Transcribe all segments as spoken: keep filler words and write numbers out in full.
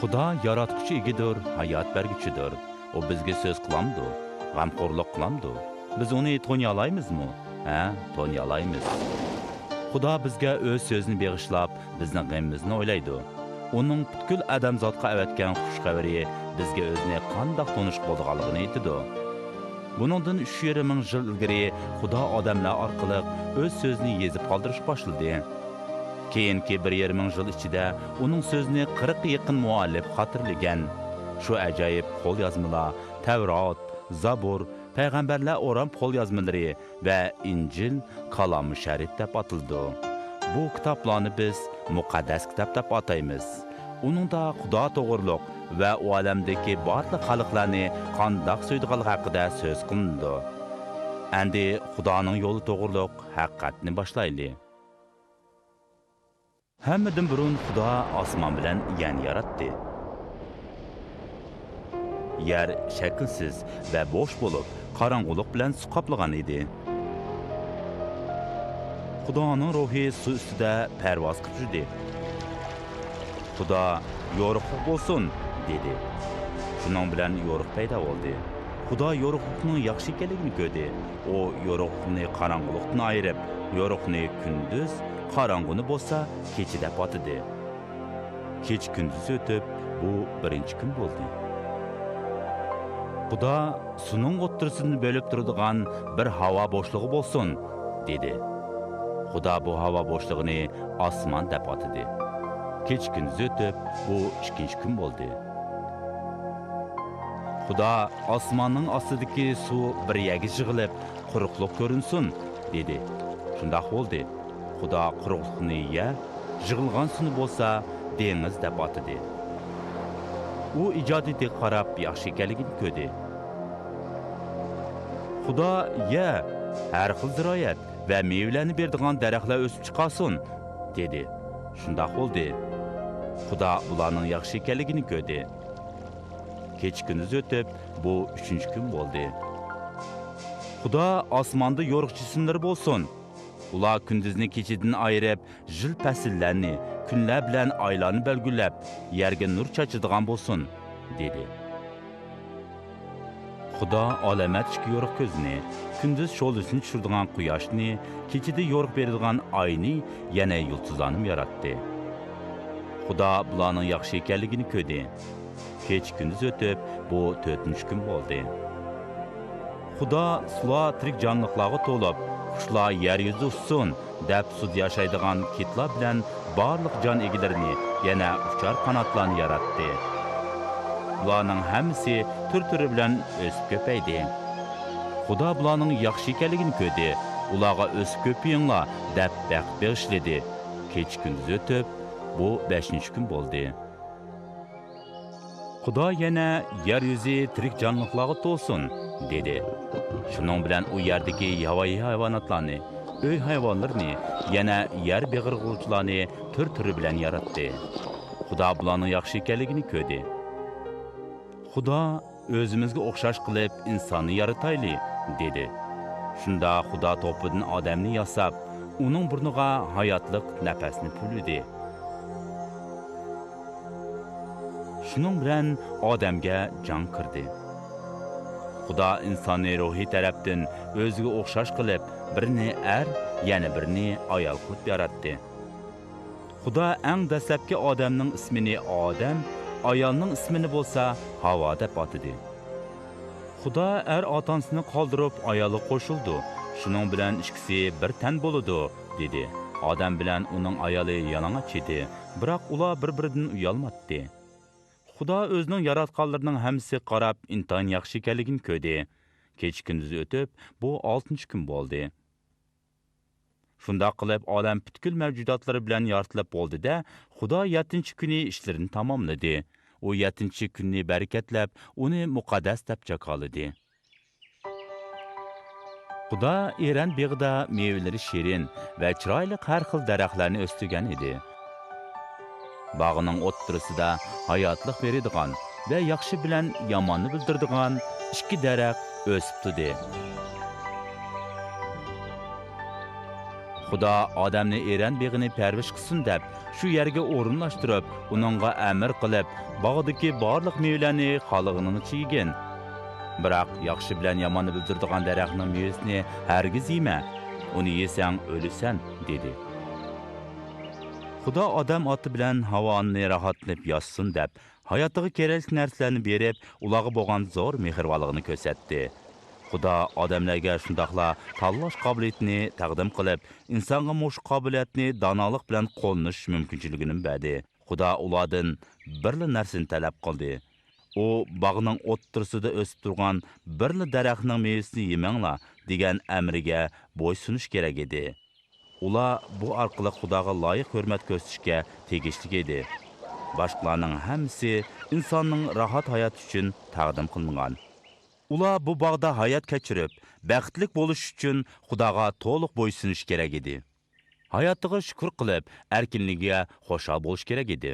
خۇدا ياراتقۇچى ئىگىدۇر، ھايات بەرگۈچىدۇر. ئۇ بىزگە سۆز قىلامدۇ؟ غەمخورلۇق قىلامدۇ؟ بىز ئۇنى تونۇيالايمىزمۇ؟ ھە، تونۇيالايمىز. خۇدا بىزگە ئۆز سۆزىنى بېغىشلاپ، بىزنىڭ غېمىمىزنى ئويلايدۇ. ئۇنىڭ پۈتكۈل ئادەمزاتقا ئەۋەتكەن خۇش خەۋىرى بىزگە ئۆزىنى قانداق تونۇشقا بولىدىغانلىقىنى ئېيتىدۇ. بۇنىڭدىن ئۈچ يېرىم مىڭ يىل ئىلگىرى خۇدا ئادەملەر ئارقىلىق ئۆز سۆزىنى يېزىپ قالدۇرۇشقا باشلىدى. كېيىنكى بىر يېرىم مىڭ يىل ئىچىدە ئۇنىڭ سۆزىنى قىرىققا يېقىن مۇئەللىپ خاتىرىلىگەن. شۇ ئەجايىپ قوليازمىلار تەۋرات، زابۇر، پەيغەمبەرلەر ئورام قوليازمىلىرى ۋە ئىنجىل كالامى شەرىپ دەپ ئاتىلىدۇ. بۇ كىتابلارنى بىز مۇقەددەس كىتاب دەپ ئاتايمىز. ئۇنىڭدا خۇدا توغرۇلۇق ۋە ئۇ ئالەمدىكى بارلىق خەلقلەرنى قانداق سۆيىدىغانلىقى ھەققىدە سۆز قىلىنىدۇ. ئەمدى خۇدانىڭ يولى توغرۇلۇق ھەقىقەتنى باشلايلى. ھەممىدىن بۇرۇن خۇدا ئاسمان بىلەن يەرنى ياراتتى. يەر شەكىلسىز ۋە بوش بولۇپ، قاراڭغۇلۇق بىلەن سۇ قاپلىغان ئىدى. خۇدانىڭ روھى سۇ ئۈستىدە پەرۋاز قىلىپ يۈردى. خۇدا، «يورۇقلۇق بولسۇن!» دېدى. شۇنىڭ بىلەن يورۇق پەيدا بولدى. خۇدا يورۇقلۇقنىڭ ياخشى ئىكەنلىكىنى كۆردى. ئۇ يورۇقلۇقنى قاراڭغۇلۇقتىن ئايرىپ، يورۇقنى كۈندۈز، قاراڭغۇنى بولسا كېچە دەپ ئاتىدى. كېچە-كۈندۈز ئۆتۈپ، بۇ بىرىنچى كۈن بولدى. خۇدا، «سۇنىڭ ئوتتۇرىسىدىن بۆلۈپ تۇرىدىغان بىر ھاۋا بوشلۇقى بولسۇن» دېدى. خۇدا بۇ ھاۋا بوشلۇقىنى ئاسمان دەپ ئاتىدى. كېچە-كۈندۈز ئۆتۈپ، بۇ ئىككىنچى كۈن بولدى. خۇدا، «ئاسماننىڭ ئاستىدىكى سۇ بىر يەرگە يىغىلىپ، قۇرۇقلۇق كۆرۈنسۇن» دېدى. شۇنداق بولدى. خۇدا قۇرۇقلۇقنى يەر، يىغىلغان سۇنى بولسا دېڭىز دەپ ئاتىدى. ئۇ ئىجادىيىتىگە قاراپ ياخشى ئىكەنلىكىنى كۆردى. خۇدا، «يەر، ھەر خىل زىرائەت ۋە مېۋىلەرنى بېرىدىغان دەرەخلەر ئۆسۈپ چىقارسۇن» دېدى. شۇنداق بولدى. خۇدا بۇلارنىڭ ياخشى ئىكەنلىكىنى كۆردى. كېچە-كۈندۈز ئۆتۈپ، بۇ ئۈچىنچى كۈن بولدى. خۇدا، «ئاسماندا يورۇق جىسىملىرى بولسۇن. ئۇلار كۈندۈزنى كېچىدىن ئايرىپ، يىل پەسىللەرنى، كۈنلەر بىلەن ئايلارنى بەلگىلەپ، يەرگە نۇر چاچىدىغان بولسۇن» دېدى. خۇدا ئالەمەت ئىككى يورۇق كۆزنى، كۈندۈز شولىسىنى چۈشۈرىدىغان قۇياشنى، كېچىدە يورۇق بېرىدىغان ئاينى، يەنە يۇلتۇزلارنىمۇ ياراتتى. خۇدا بۇلارنىڭ ياخشى ئىكەنلىكىنى كۆردى. كېچە-كۈندۈز ئۆتۈپ، بۇ تۆتىنچى كۈن بولدى. خۇدا، «سۇلار تىرىك جانلىقلارغا تولۇپ، قۇشلار يەر يۈزىدە ئۇچسۇن» دەپ، سۇدا ياشايدىغان كىتلار بىلەن بارلىق جان ئىگىلىرىنى، يەنە ئۇچار قاناتلارنى ياراتتى. بۇلارنىڭ ھەممىسى تۈر-تۈرى بىلەن ئۆسۈپ كۆپەيدى. خۇدا بۇلارنىڭ ياخشى ئىكەنلىكىنى كۆردى، «ئۇلارغا ئۆسۈپ كۆپىيىڭلار» دەپ بەخت بېغىشلىدى. كېچە-كۈندۈز ئۆتۈپ، بۇ بەشىنچى كۈن بولدى. خۇدا يەنە، «يەر يۈزى تىرىك جانلىقلارغا تولسۇن» دېدى. شۇنىڭ بىلەن ئۇ يەردىكى ياۋايى ھايۋاناتلارنى، ئۆي ھايۋانلىرىنى، يەنە يەر بېغىرغۇچىلارنى تۈر-تۈرى بىلەن ياراتتى. خۇدا بۇلارنىڭ ياخشى ئىكەنلىكىنى كۆردى. خۇدا، «ئۆزىمىزگە ئوخشاش قىلىپ ئىنساننى يارىتايلى» دېدى. شۇنداق خۇدا توپىدىن ئادەمنى ياساپ، ئۇنىڭ بۇرنىغا ھاياتلىق نەپەسنى پۈۋلىدى. شۇنىڭ بىلەن ئادەمگە جان كىردى. خۇدا ئىنساننى روھىي تەرەپتىن ئۆزىگە ئوخشاش قىلىپ، بىرىنى ئەر، يەنە بىرىنى ئايال قىلىپ ياراتتى. خۇدا ئەڭ دەسلەپكى ئادەمنىڭ ئىسمىنى ئادەم، ئايالنىڭ ئىسمىنى بولسا ھاۋا دەپ ئاتىدى. خۇدا، «ئەر ئاتا-ئانىسىنى قالدۇرۇپ، ئايالغا قوشۇلىدۇ، شۇنىڭ بىلەن ئىككىسى بىر تەن بولىدۇ» دېدى. ئادەم بىلەن ئۇنىڭ ئايالى يالىڭاچ ئىدى، بىراق ئۇلار بىر-بىرىدىن ئۇيالمايتتى. خۇدا ئۆزىنىڭ ياراتقانلىرىنىڭ ھەممىسىگە قاراپ ئىنتايىن ياخشى ئىكەنلىكىنى كۆردى. كېچە-كۈندۈز ئۆتۈپ، بۇ ئالتىنچى كۈن بولدى. شۇنداق قىلىپ، ئالەم پۈتكۈل مەۋجۇداتلىرى بىلەن يارىتىلىپ بولدى-دە، خۇدا يەتتىنچى كۈنى ئىشلىرىنى تاماملىدى. ئۇ يەتتىنچى كۈننى بەرىكەتلەپ، ئۇنى مۇقەددەس دەپ جاكارلىدى. خۇدا ئېدەن بېغىدا مېۋىلىرى شېرىن ۋە چىرايلىق ھەر خىل دەرەخلەرنى ئۆستۈرگەن ئىدى. باغنىڭ ئوتتۇرىسىدا ھاياتلىق بېرىدىغان ۋە ياخشى بىلەن ياماننى بىلدۈرىدىغان ئىككى دەرەخ ئۆسۈپ تۇردى. خۇدا ئادەمنى ئېرەن بېغىنى پەرۋىش قىلسۇن دەپ، شۇ يەرگە ئورۇنلاشتۇرۇپ، ئۇنىڭغا ئەمىر قىلىپ، باغدىكى بارلىق مېۋىلەرنى خالىغىنىڭچە يېگىن. بىراق ياخشى بىلەن ياماننى بىلدۈرىدىغان دەرەخنىڭ مېۋىسىنى ھەرگىز يېمە، ئۇنى يېسەڭ ئۆلىسەن، دېدى. خۇدا ئادەم ئاتا بىلەن ھاۋانى راھەتلىنىپ ياشىسۇن دەپ، ھاياتىغا كېرەكلىك نەرسىلەرنى بېرىپ، ئۇلارغا بولغان زور مېھرىبانلىقىنى كۆرسەتتى. خۇدا ئادەملەرگە شۇنداقلا تاللاش قابىلىيىتىنى تەقدىم قىلىپ، ئىنسانغا مۇشۇ قابىلىيەتنى دانالىق بىلەن قوللىنىش مۇمكىنچىلىكىنىمۇ بەردى. خۇدا ئۇلاردىن بىرلا نەرسىنى تەلەپ قىلدى. ئۇ باغنىڭ ئوتتۇرىسىدا ئۆسۈپ تۇرغان بىرلا دەرەخنىڭ مېۋىسىنى يېمەڭلار دېگەن ئەمرىگە بويسۇنۇش كېرەك ئىدى. ئۇلار بۇ ئارقىلىق خۇداغا لايىق ھۆرمەت كۆرسىتىشكە تېگىشلىك ئىدى. باشقىلارنىڭ ھەممىسى ئىنساننىڭ راھەت ھاياتى ئۈچۈن تەقدىم قىلىنغان. ئۇلار بۇ باغدا ھايات كەچۈرۈپ، بەختلىك بولۇش ئۈچۈن خۇداغا تولۇق بويسۇنۇش كېرەك ئىدى. ھاياتىغا شۈكۈر قىلىپ، ئەركىنلىكىگە خۇشال بولۇش كېرەك ئىدى.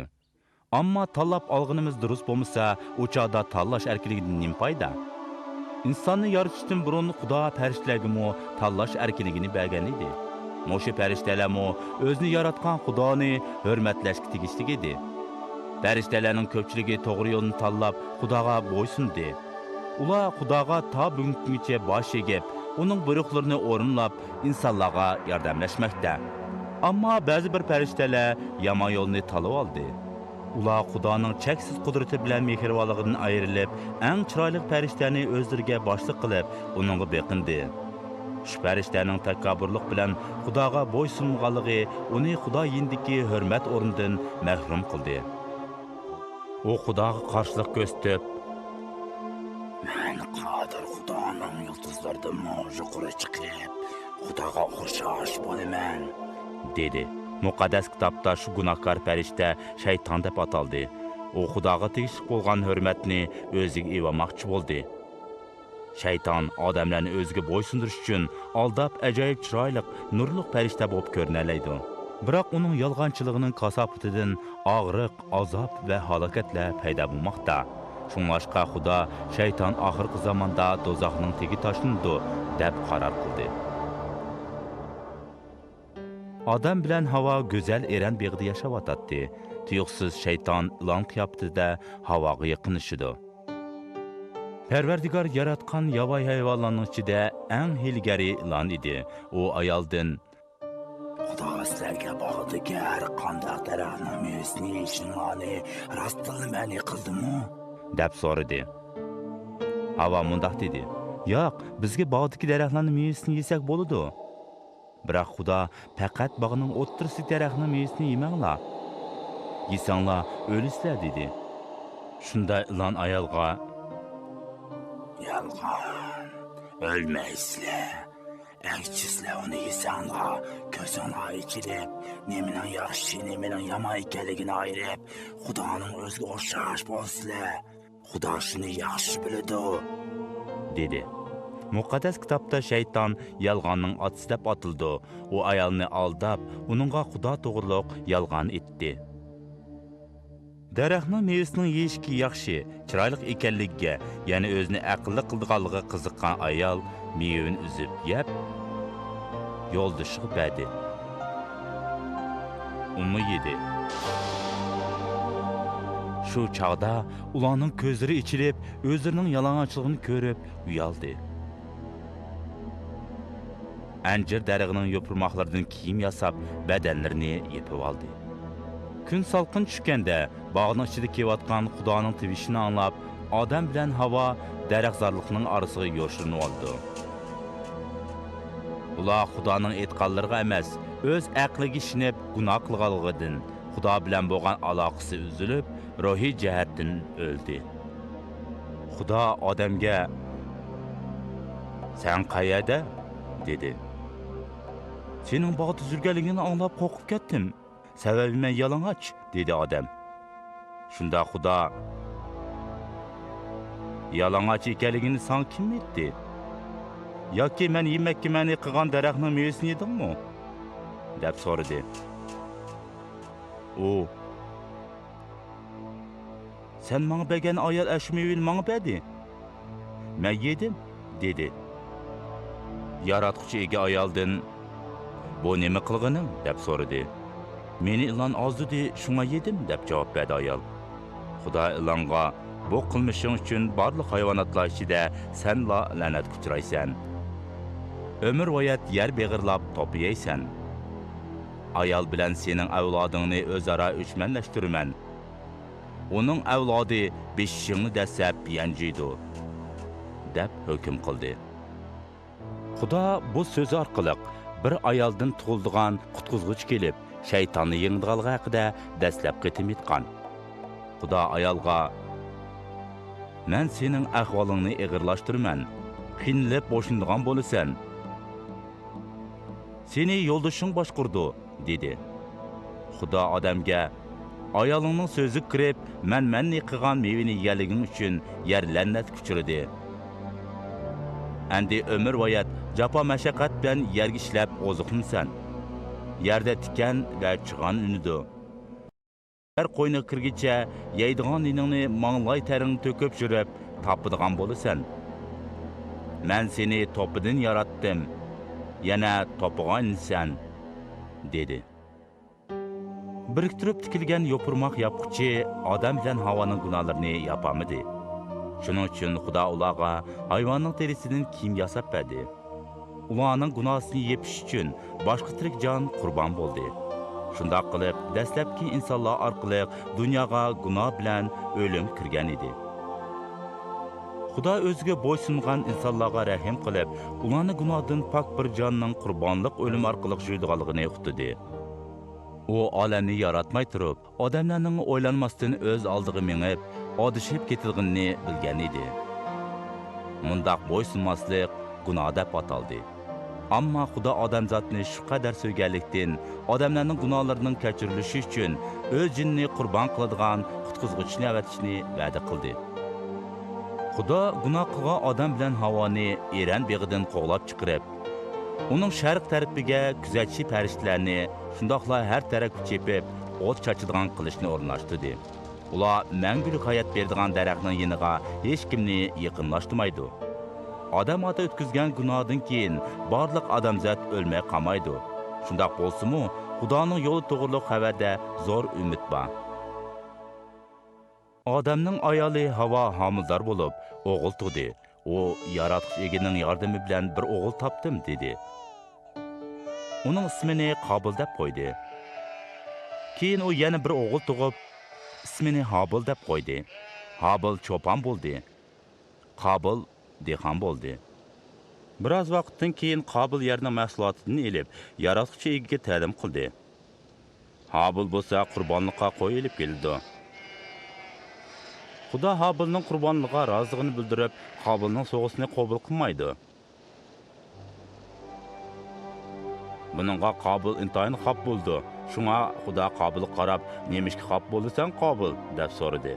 ئەمما تاللاپ ئالغىنىمىز دۇرۇس بولمىسا، ئۇ چاغدا تاللاش ئەركىنلىكىدىن نېمە پايدا؟ ئىنساننى يارىتىشتىن بۇرۇن خۇدا پەرىشتىلەرگىمۇ تاللاش ئەركىنلىكىنى بەرگەن ئىدى. مۇشۇ پەرىشتىلەرمۇ ئۆزىنى ياراتقان خۇدانى ھۆرمەتلەشكە تېگىشلىك ئىدى. پەرىشتىلەرنىڭ كۆپچىلىكى توغرا يولنى تاللاپ، خۇداغا بويسۇندى. ئۇلار خۇداغا تا بۈگۈنكى كۈنگىچە باش ئېگىپ، ئۇنىڭ بۇيرۇقلىرىنى ئورۇنلاپ، ئىنسانلارغا ياردەملەشمەكتە. ئەمما بەزى بىر پەرىشتىلەر يامان يولنى تاللىۋالدى. ئۇلار خۇدانىڭ چەكسىز قۇدرىتى بىلەن مېھرىبانلىقىدىن ئايرىلىپ، ئەڭ چىرايلىق پەرىشتىلەرنى ئۆزلىرىگە باشلىق قىلىپ، ئۇنىڭغا بېقىندى. شۇ پەرىشتىلەرنىڭ تەكەببۇرلۇق بىلەن خۇداغا بويسۇنمىغانلىقى ئۇنى خۇدا يېنىدىكى ھۆرمەت ئورنىدىن مەھرۇم قىلدى. ئۇ خۇداغا قارشىلىق كۆرسىتىپ، «مەن قادىر خۇدانىڭ يۇلتۇزلىرىدىنمۇ يۇقىرى چىقىپ، خۇداغا ئوخشاش بولىمەن» دېدى. مۇقەددەس كىتابتا شۇ گۇناھكار پەرىشتە شەيتان دەپ ئاتالدى. ئۇ خۇداغا تېگىشلىك بولغان ھۆرمەتنى ئۆزىگە ئېلىۋالماقچى بولدى. شەيتان ئادەملەرنى ئۆزىگە بويسۇندۇرۇش ئۈچۈن ئالداپ، ئاجايىپ چىرايلىق، نۇرلۇق پەرىشتە بولۇپ كۆرۈنەلەيدۇ. بىراق ئۇنىڭ يالغانچىلىقىنىڭ كاساپىتىدىن ئاغرىق، ئازاب ۋە ھالاكەتلەر پەيدا بولماقتا. شۇڭلاشقا خۇدا شەيتان ئاخىرقى زاماندا دوزاخنىڭ تېگى تاشلىنىدۇ، دەپ قارار قىلدى. ئادەم بىلەن ھاۋا گۈزەل ئېرەن بېغىدا ياشاۋاتاتتى. تۇيۇقسىز شەيتان ئىلان قىياپىتىدە ھاۋاغا يېقىنلىشىدۇ. پەرۋەردىگار ياراتقان ياۋايى ھايۋانلارنىڭ ئىچىدە ئەڭ ھىيلىگەر ئىلان ئىدى. ئۇ ئايالدىن، «خۇدا سىلەرگە باغدىكى ھەر قانداق دەرەخنىڭ مېۋىسىنى يېيىشىڭلارنى راستتىنلا مەنئى قىلدىمۇ؟» دەپ سورىدى. ھاۋا مۇنداق دېدى، «ياق، بىزگە باغدىكى دەرەخلەرنىڭ مېۋىسىنى يېسەك بولىدۇ. بىراق خۇدا پەقەت باغنىڭ ئوتتۇرىسىدىكى دەرەخنىڭ مېۋىسىنى يېمەڭلار. يېسەڭلار، ئۆلىسىلەر» دېدى. شۇندا ئىلان ئايالغا، «يالغان، ئۆلمەيسىلەر. ئەكسىچە سىلەر ئۇنى يېسەڭلار، كۆزۈڭلار ئېچىلىپ، نېمىنىڭ ياخشى، نېمىنىڭ يامان ئىكەنلىكىنى ئايرىپ، خۇدانىڭ ئۆزىگە ئوخشاش بولىسىلەر. خۇدا شۇنى ياخشى بىلىدۇ» دېدى. مۇقەددەس كىتابتا شەيتان يالغاننىڭ ئاتىسى دەپ ئاتىلىدۇ. ئۇ ئايالنى ئالداپ، ئۇنىڭغا خۇدا توغرۇلۇق يالغان ئېيتتى. دەرەخنىڭ مېۋىسىنىڭ يېيىشكە ياخشى، چىرايلىق ئىكەنلىكىگە، يەنە ئۆزىنى ئەقىللىق قىلىدىغانلىقىغا قىزىققان ئايال مېۋىنى ئۈزۈپ يەپ، يولدىشىغا بەردى. ئۇمۇ يېدى. شۇ چاغدا ئۇلارنىڭ كۆزلىرى ئېچىلىپ، ئۆزلىرىنىڭ يالىڭاچلىقىنى كۆرۈپ ئۇيالدى. ئەنجىر دەرىخىنىڭ يوپۇرماقلىرىدىن كىيىم ياساپ، بەدەنلىرىنى يېپىۋالدى. كۈن سالقىن چۈشكەندە، باغنىڭ ئىچىدە كېلىۋاتقان خۇدانىڭ تىۋىشىنى ئاڭلاپ، ئادەم بىلەن ھاۋا دەرەخزارلىقنىڭ ئارىسىغا يوشۇرۇنۇۋالىدۇ. ئۇلار خۇدانىڭ ئېيتقانلىرىغا ئەمەس، ئۆز ئەقلىگە ئىشىنىپ گۇناھ قىلغانلىقىدىن، خۇدا بىلەن بولغان ئالاقىسى ئۈزۈلۈپ، روھىي جەھەتتىن ئۆلدى. خۇدا ئادەمگە، «سەن قەيەردە؟» دېدى. «سېنىڭ باغدا يۈرگەنلىكىڭنى ئاڭلاپ قورقۇپ كەتتىم. سەۋەبى مەن يالىڭاچ» دېدى ئادەم. شۇندا خۇدا، «يالىڭاچ ئىكەنلىكىنى ساڭا كىم ئېيتتى؟ ياكى مەن يېمەككە مەنئى قىلغان دەرەخنىڭ مېۋىسىنى يېدىڭمۇ؟» دەپ سورىدى. ئۇ، «سەن ماڭا بەرگەن ئايال ئەشۇ مېۋىنى ماڭا بەردى. مەن يېدىم» دېدى. ياراتقۇچى ئىگە ئايالدىن، «بۇ نېمە قىلغىنىڭ؟» دەپ سورىدى. «مېنى ئىلان ئازدۇردى، شۇڭا يېدىم» دەپ جاۋاب بەردى ئايال. خۇدا ئىلانغا: «بۇ قىلمىشىڭ ئۈچۈن بارلىق ھايۋاناتلار ئىچىدە سەنلا لەنەتكە ئۇچرايسەن. ئۆمۈرۋايەت يەر بېغىرلاپ توپا يەيسەن. ئايال بىلەن سېنىڭ ئەۋلادىڭنى ئۆزئارا ئۆچمەنلەشتۈرىمەن. ئۇنىڭ ئەۋلادى بېشىڭنى دەسسەپ يەنجىيدۇ» دەپ ھۆكۈم قىلدى. خۇدا بۇ سۆزى ئارقىلىق بىر ئايالدىن تۇغۇلىدىغان قۇتقۇزغۇچى كېلىپ، شەيتاننى يېڭىدىغانلىقى ھەققىدە دەسلەپكى تېمىتقان. خۇدا ئايالغا: «مەن سېنىڭ ئەھۋالىڭنى ئېغىرلاشتۇرىمەن. قىينىلىپ بوشىنىدىغان بولىسەن. سېنى يولدىشىڭ باشقۇرىدۇ» دېدى. خۇدا ئادەمگە: «ئايالىڭنىڭ سۆزىگە كىرىپ، مەن مەنئى قىلغان مېۋىنى يېگەنلىكىڭ ئۈچۈن يەر لەنەتكە ئۇچرىدى. ئەمدى ئۆمۈرۋايەت جاپا-مەشەققەت بىلەن يەرگە ئىشلەپ ئوزۇقلىنىسەن. يەردە تىكەن ۋە چىغان ئۈنىدۇ. يەر قوينىغا كىرگىچە يەيدىغان نېنىڭنى ماڭلاي تەرىڭنى تۆكۈپ يۈرۈپ تاپىدىغان بولىسەن. مەن سېنى توپىدىن ياراتتىم، يەنە توپىغا ئىنىسەن» دېدى. بىرىكتۈرۈپ تىكىلگەن يوپۇرماق ياپقۇچى ئادەم بىلەن ھاۋانىڭ گۇناھلىرىنى ياپالمىدى. شۇنىڭ ئۈچۈن خۇدا ئۇلارغا ھايۋاننىڭ تېرىسىدىن كىيىم ياساپ بەردى. ئۇلارنىڭ گۇناھىنى يېپىش ئۈچۈن باشقا تىرىك جان قۇربان بولدى. شۇنداق قىلىپ، دەسلەپكى ئىنسانلار ئارقىلىق دۇنياغا گۇناھ بىلەن ئۆلۈم كىرگەن ئىدى. خۇدا ئۆزىگە بويسۇنغان ئىنسانلارغا رەھىم قىلىپ، ئۇلارنى گۇناھتىن پاك بىر جاننىڭ قۇربانلىق ئۆلۈم ئارقىلىق جۇيىدىغانلىقىنى ئۇقتۇردى. ئۇ ئالەمنى ياراتماي تۇرۇپ، ئادەملەرنىڭ ئويلانماستىن ئۆز ئالدىغا مېڭىپ، ئادىشىپ كېتىدىغىنىنى بىلگەن ئىدى. مۇنداق بويسۇنماسلىق گۇناھ دەپ ئاتالدى. ئەمما خۇدا ئادەمزاتنى شۇ قەدەر سۆيگەنلىكتىن، ئادەملەرنىڭ گۇناھلىرىنىڭ كەچۈرۈلۈشى ئۈچۈن ئۆز جېنىنى قۇربان قىلىدىغان قۇتقۇزغۇچىنى ئەۋەتىشنى ۋەدە قىلدى. خۇدا گۇناھ قىلغان ئادەم بىلەن ھاۋانى ئېدەن بېغىدىن قوغلاپ چىقىرىپ، ئۇنىڭ شەرق تەرىپىگە كۆزەتچى پەرىشتىلەرنى، شۇنداقلا ھەر تەرەپكە چېپىپ، ئوت چاچىدىغان قىلىچنى ئورۇنلاشتۇردى. ئۇلار مەڭگۈلۈك ھايات بېرىدىغان دەرەخنىڭ يېنىغا ھېچكىمنى يېقىنلاشتۇرمايدۇ. ئادەم ئاتا ئۆتكۈزگەن گۇناھىدىن كېيىن بارلىق ئادەمزات ئۆلمەي قالمايدۇ. شۇنداق بولسىمۇ، خۇدانىڭ يولى توغرۇلۇق خەۋەردە زور ئۈمىد بار. ئادەمنىڭ ئايالى ھاۋا ھامىلىدار بولۇپ، ئوغۇل تۇغدى. ئۇ: «ياراتقۇچى ئىگىنىڭ ياردىمى بىلەن بىر ئوغۇل تاپتىم» دېدى. ئۇنىڭ ئىسمىنى قابىل دەپ قويدى. كېيىن ئۇ يەنە بىر ئوغۇل تۇغۇپ، ئىسمىنى ھابىل دەپ قويدى. ھابىل چوپان بولدى. قابىل دېھقان بولدى. بىراز ۋاقىتتىن كېيىن قابىل يەرنىڭ مەھسۇلاتىدىن ئېلىپ، ياراتقۇچى ئىگىگە تەقدىم قىلدى. ھابىل بولسا قۇربانلىققا قوي ئېلىپ كېلىدۇ. خۇدا ھابىلنىڭ قۇربانلىقىغا رازىلىقىنى بىلدۈرۈپ، قابىلنىڭ سوۋغىسىنى قوبۇل قىلمايدۇ. بۇنىڭغا قابىل ئىنتايىن خاپا بولىدۇ. شۇڭا خۇدا قابىلغا قاراپ: «نېمىشقا خاپا بولىسەن، قابىل؟» دەپ سورىدى.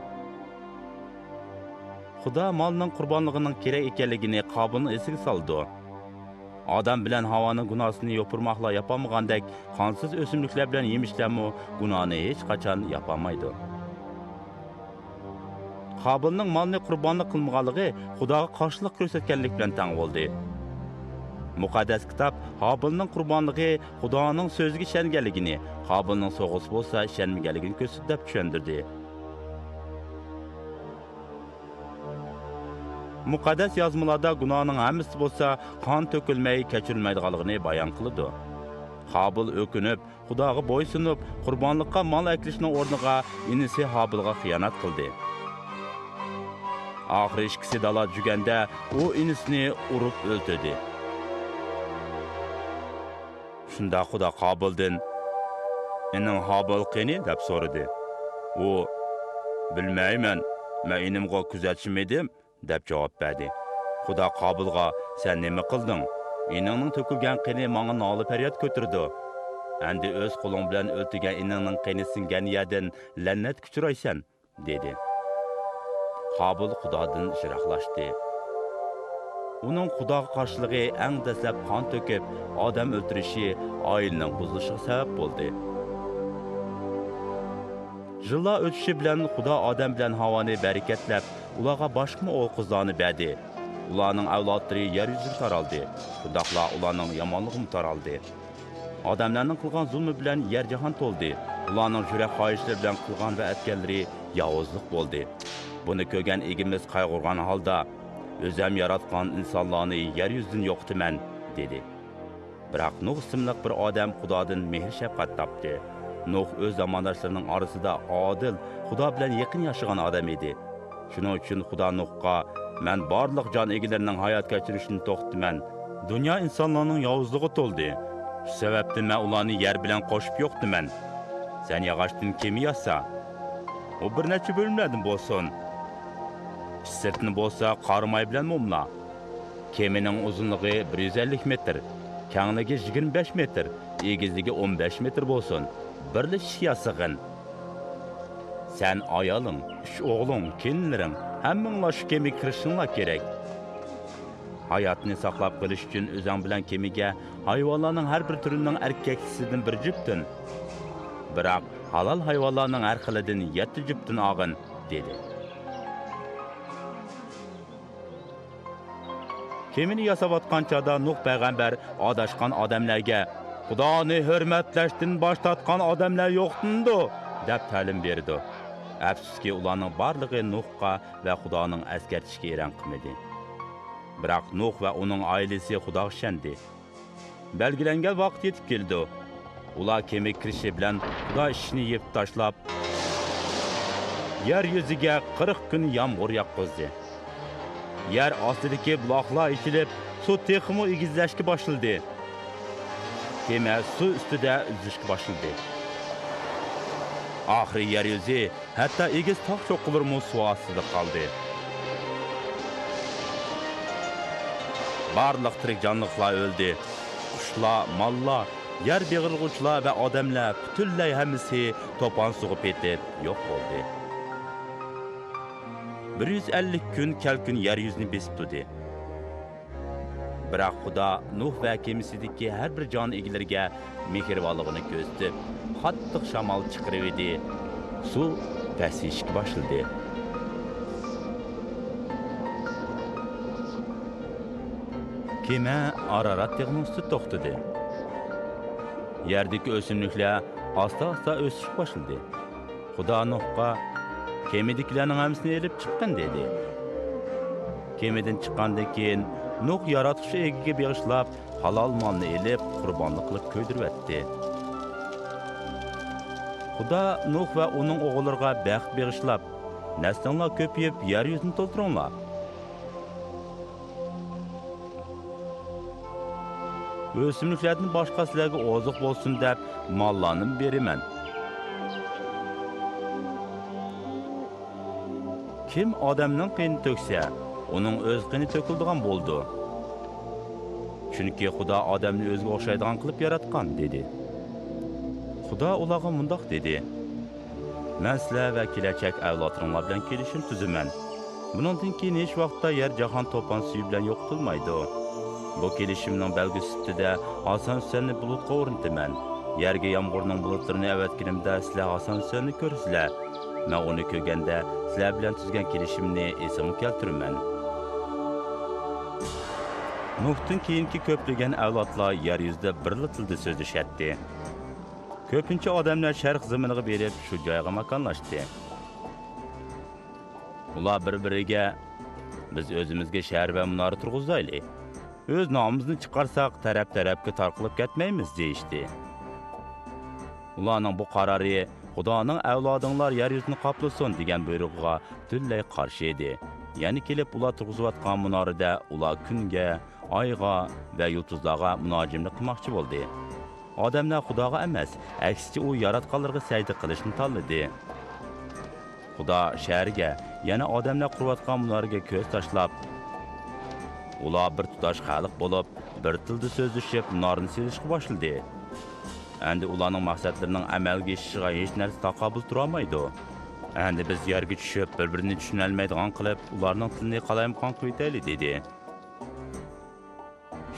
خۇدا مالنىڭ قۇربانلىقىنىڭ كېرەك ئىكەنلىكىنى قابىلنىڭ ئېسىگە سالىدۇ. ئادەم بىلەن ھاۋانىڭ گۇناھىنى يوپۇرماقلار ياپالمىغاندەك، قانسىز ئۆسۈملۈكلەر بىلەن يېمىشلەرمۇ گۇناھنى ھېچقاچان ياپالمايدۇ. قابىلنىڭ مالنى قۇربانلىق قىلمىغانلىقى خۇداغا قارشىلىق كۆرسەتكەنلىك بىلەن تەڭ بولدى. مۇقەددەس كىتاب ھابىلنىڭ قۇربانلىقى خۇدانىڭ سۆزىگە ئىشەنگەنلىكىنى، قابىلنىڭ سوغىسى بولسا ئىشەنمىگەنلىكىنى كۆرسىتىدۇ دەپ چۈشەندۈردى. مۇقەددەس يازمىلاردا گۇناھنىڭ ھەممىسى بولسا قان تۆكۈلمەي كەچۈرۈلمەيدىغانلىقىنى بايان قىلىدۇ. قابىل ئۆكۈنۈپ، خۇداغا بويسۇنۇپ، قۇربانلىققا مال ئەكېلىشنىڭ ئورنىغا ئىنىسى ھابىلغا خىيانەت قىلدى. ئاخىرى ئىككىسى دالا جۈگەندە، ئۇ ئىنىسىنى ئۇرۇپ ئۆلتۈردى. شۇنداق خۇدا قابىلدىن: «ئىنىڭ ھابىل قېنى؟» دەپ سورىدى. ئۇ: «بىلمەيمەن، مەن ئىنىمغا كۆزەتچىمىدىم» دەپ جاۋاب بەردى. خۇدا قابىلغا: «سەن نېمە قىلدىڭ؟ ئىنىڭنىڭ تۆكۈلگەن قېنى ماڭا نالە-پەرياد كۆتۈرىدۇ. ئەمدى ئۆز قولۇڭ بىلەن ئۆلتۈرگەن ئىنىڭنىڭ قېنى سىڭگەن يەردىن لەنەتكە ئۇچرايسەن» دېدى. قابىل خۇدادىن يىراقلاشتى. ئۇنىڭ خۇداغا قارشىلىقى ئەڭ دەسلەپ قان تۆكۈپ، ئادەم ئۆلتۈرۈشى ئائىلىنىڭ بۇزۇلۇشىغا سەۋەب بولدى. يىللار ئۆتۈشى بىلەن خۇدا ئادەم بىلەن ھاۋانى بەرىكەتلەپ، ئۇلارغا باشقىمۇ ئوغۇل-قىزلارنى بەردى. ئۇلارنىڭ ئەۋلادلىرى يەر يۈزىگە تارالدى. شۇنداقلا ئۇلارنىڭ يامانلىقىمۇ تارالدى. ئادەملەرنىڭ قىلغان زۇلمى بىلەن يەر جاھان تولدى. ئۇلارنىڭ يۈرەك خاھىشلىرى بىلەن قىلغان ۋە ئەتكەنلىرى ياۋۇزلۇق بولدى. بۇنى كۆرگەن ئىگىمىز قايغۇرغان ھالدا، «ئۆزۈم ياراتقان ئىنسانلارنى يەر يۈزىدىن يوقىتىمەن» دېدى. بىراق نۇھ ئىسىملىق بىر ئادەم خۇدادىن مېھىر-شەپقەت تاپتى. نۇھ ئۆز زامانداشلىرىنىڭ ئارىسىدا ئادىل، خۇدا بىلەن يېقىن ياشىغان ئادەم ئىدى. شۇنىڭ ئۈچۈن خۇدا نۇھقا، «مەن بارلىق جان ئىگىلىرىنىڭ ھايات كەچۈرۈشىنى توختىتىمەن. دۇنيا ئىنسانلارنىڭ ياۋۇزلۇقى تولدى. شۇ سەۋەبتىن مەن ئۇلارنى يەر بىلەن قوشۇپ يوقىتىمەن. سەن ياغاچتىن كېمە ياسا. ئۇ بىر نەچچە بۆلۈملەردىن بولسۇن. ئىچ-سىرتىنى بولسا قاراماي بىلەن مۇملا. كېمىنىڭ ئۇزۇنلۇقى بىر يۈز ئەللىك مېتىر، كەڭلىكى يىگىرمە بەش مېتىر، ئېگىزلىكى ئون بەش مېتىر بولسۇن. بىرلا ئىشىك ياسىغىن. سەن، ئايالىڭ، ئۈچ ئوغلۇڭ، كېلىنلىرىڭ، ھەممىڭلار شۇ كېمىگە كىرىشىڭلار كېرەك. ھاياتنى ساقلاپ قېلىش ئۈچۈن ئۆزۈڭ بىلەن كېمىگە ھايۋانلارنىڭ ھەر بىر تۈرىنىڭ ئەركەكچىسىدىن بىر جۈپتىن، بىراق ھالال ھايۋانلارنىڭ ھەر خىلىدىن يەتتە جۈپتىن ئالغىن» دېدى. كېمىنى ياساۋاتقان چاغدا نۇھ پەيغەمبەر ئاداشقان ئادەملەرگە، «خۇدانى ھۆرمەتلەشتىن باش تارتقان ئادەملەر يوقىتىلىدۇ» دەپ تەلىم بېرىدۇ. ئەپسۇسكى، ئۇلارنىڭ بارلىقى نۇھقا ۋە خۇدانىڭ ئەسكەرتىشىگە ئېرەن قىلمىدى. بىراق نۇھ ۋە ئۇنىڭ ئائىلىسى خۇداغا ئىشەندى. بەلگىلەنگەن ۋاقىت يېتىپ كېلىدۇ. ئۇلار كېمىگە كىرىشى بىلەن خۇدا ئىشىكنى يېپىپ تاشلاپ، يەر يۈزىگە قىرىق كۈن يامغۇر ياغقۇزدى. يەر ئاستىدىكى بۇلاقلار ئېچىلىپ، سۇ تېخىمۇ ئېگىزلەشكە باشلىدى. كېمە سۇ ئۈستىدە ئۈزۈشكە باشلىدى. ئاخىرى يەر يۈزى ھەتتا ئېگىز تاغ چوققىلىرىمۇ سۇ ئاستىدا قالدى. بارلىق تىرىك جانلىقلار ئۆلدى. قۇشلار، ماللار، يەر بېغىرلىغۇچىلار ۋە ئادەملەر پۈتۈنلەي ھەممىسى توپان سۇغا پېتىپ يوق بولدى. بىر يۈز ئەللىك كۈن كەلكۈن يەر يۈزىنى بېسىپ تۇردى. بىراق خۇدا نۇھ ۋە كېمىسىدىكى ھەر بىر جان ئىگىلىرىگە مېھرىبانلىقىنى كۆرسىتىپ، قاتتىق شامال چىقىرىۋىدى، سۇ پەسىيىشكە باشلىدى. كېمە ئارارات تېغىنىڭ ئۈستىدە توختىدى. يەردىكى ئۆسۈملۈكلەر ئاستا-ئاستا ئۆسۈشكە باشلىدى. خۇدا نۇھقا، «كېمىدىكىلەرنىڭ ھەممىسىنى ئېلىپ چىققىن» دېدى. كېمىدىن چىققاندىن كېيىن، نۇھ ياراتقۇچى ئىگىگە بېغىشلاپ، ھالال مالنى ئېلىپ، قۇربانلىق قىلىپ كۆيدۈرۈۋەتتى. خۇدا نۇھ ۋە ئۇنىڭ ئوغۇللىرىغا بەخت بېغىشلاپ، «نەسلىڭلار كۆپىيىپ، يەر يۈزىنى تولدۇرۇڭلار. ئۆسۈملۈكلەردىن باشقا سىلەرگە ئوزۇق بولسۇن دەپ ماللارنىمۇ بېرىمەن. كىم ئادەمنىڭ قېنى تۆكسە، ئۇنىڭ ئۆز قېنى تۆكۈلىدىغان بولىدۇ. چۈنكى خۇدا ئادەمنى ئۆزىگە ئوخشايدىغان قىلىپ ياراتقان» دېدى. خۇدا ئۇلارغا مۇنداق دېدى: «مەن سىلەر ۋە كېلەچەك ئەۋلادلىرىڭلار بىلەن كېلىشىم تۈزىمەن. بۇنىڭدىن كېيىن ھېچ ۋاقىتتا يەر جاھان توپان سۈيى بىلەن يوقىتىلمايدۇ. بۇ كېلىشىمنىڭ بەلگىسى سۈپىتىدە ئاسان ئۈستەلنى بۇلۇتقا ئورنىتىمەن. يەرگە يامغۇرنىڭ بۇلۇتلىرىنى ئەۋەتكىنىمدە، سىلەر ئاسان ئۈستەلنى كۆرىسىلەر. مەن ئۇنى كۆرگەندە، سىلەر بىلەن تۈزگەن كېلىشىمنى ئېسىڭلارغا كەلتۈرىمەن.» نۇھتىن كېيىنكى كۆپلىگەن ئەۋلادلار يەر يۈزىدە بىرلا تىلدا سۆزلىشەتتى. كۆپىنچە ئادەملەر شەرق زېمىنىغا بېرىپ، شۇ جايغا ماكانلاشتى. ئۇلار بىر-بىرىگە، «بىز ئۆزىمىزگە شەھەر ۋە مۇنارە تۇرغۇزايلى. ئۆز نامىمىزنى چىقارساق، تەرەپ-تەرەپكە تارقىلىپ كەتمەيمىز» دېيىشتى. ئۇلارنىڭ بۇ قارارى خۇدانىڭ «ئەۋلادىڭلار يەر يۈزىنى قاپلىسۇن» دېگەن بۇيرۇقىغا پۈتۈنلەي قارشى ئىدى. يەنە كېلىپ ئۇلار تۇرغۇزۇۋاتقان مۇنارىدە ئۇلار كۈنگە، ئايغا ۋە يۇلتۇزلارغا مۇناجىملىق قىلماقچى بولدى. ئادەملەر خۇداغا ئەمەس، ئەكسىچە ئۇ ياراتقانلىرىغا سەجدە قىلىشنى تاللىدى. خۇدا شەھەرگە، يەنى ئادەملەر قۇرۇۋاتقان مۇنارىگە كۆز تاشلاپ، ئۇلار بىر تۇتاش خەلق بولۇپ، بىر تىلدا سۆزلىشىپ، مۇنارىنى سېلىشقا باشلىدى. ئەمدى ئۇلارنىڭ مەقسەتلىرىنىڭ ئەمەلگە ئېشىشىغا ھېچ نەرسە تاقابىل تۇرالمايدۇ. ئەمدى بىز يەرگە چۈشۈپ، بىر-بىرىنى چۈشىنەلمەيدىغان قىلىپ، ئۇلارنىڭ تىلىنى قالايمىقان قىلىۋېتەيلى، دېدى.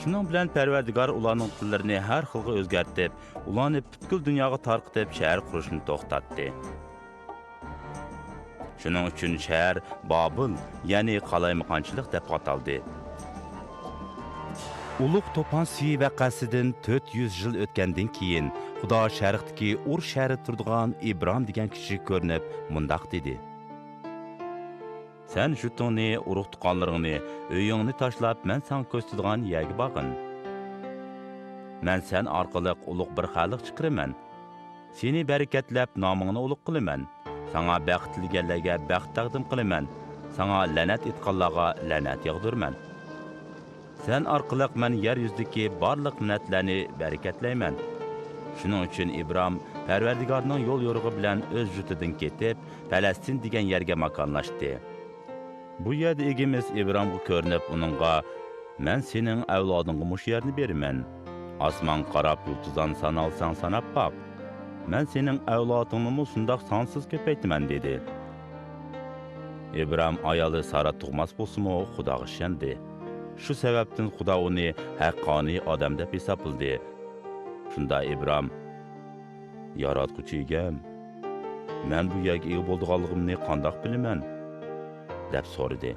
شۇنىڭ بىلەن پەرۋەردىگار ئۇلارنىڭ تىللىرىنى ھەر خىلغا ئۆزگەرتىپ، ئۇلارنى پۈتكۈل دۇنياغا تارقىتىپ، شەھەر قۇرۇشنى توختاتتى. شۇنىڭ ئۈچۈن شەھەر بابىل، يەنى قالايمىقانچىلىق دەپ ئاتالدى. ئۇلۇغ توپان سۈيى ۋەقەسىدىن تۆت يۈز يىل ئۆتكەندىن كېيىن، خۇدا شەرقتىكى ئۇر شەھىرىدە تۇرىدىغان ئىبرام دېگەن كىشىگە كۆرۈنۈپ، مۇنداق دېدى: سەن جۇتۇڭنى، ئۇرۇق-تۇغقانلىرىڭنى، ئۆيۈڭنى تاشلاپ، مەن ساڭا كۆرسىتىدىغان يەرگە بارغىن. مەن سەن ئارقىلىق ئۇلۇغ بىر خەلق چىقىرىمەن. سېنى بەرىكەتلەپ، نامىڭنى ئۇلۇغ قىلىمەن. ساڭا بەخت تىلىگەنلەرگە بەخت تەقدىم قىلىمەن. ساڭا لەنەت ئېيتقانلارغا لەنەت ياغدۇرىمەن. سەن ئارقىلىق مەن يەر يۈزىدىكى بارلىق مىللەتلەرنى بەرىكەتلەيمەن. شۇنىڭ ئۈچۈن ئىبرام پەرۋەردىگارنىڭ يول يورۇقى بىلەن ئۆز جۇتىدىن كېتىپ، پەلەستىن دېگەن يەرگە ماكانلاشتى. بۇ يەردە ئىگىمىز ئىبرامغا كۆرۈنۈپ، ئۇنىڭغا، مەن سېنىڭ ئەۋلادىڭغا مۇشۇ يەرنى بېرىمەن. ئاسمانغا قاراپ يۇلتۇزلارنى سانالساڭ ساناپ باق. مەن سېنىڭ ئەۋلادىڭنىمۇ شۇنداق سانسىز كۆپەيتىمەن، دېدى. ئىبرام ئايالى سارا تۇغماس بولسىمۇ، خۇداغا ئىشەندى. شۇ سەۋەبتىن خۇدا ئۇنى ھەققانىي ئادەم دەپ ھېسابلىدى. شۇندا ئىبرام، ياراتقۇچى ئىگەم، مەن بۇ يەرگە ئىگە بولىدىغانلىقىمنى قانداق بىلىمەن؟ دەپ سورىدى.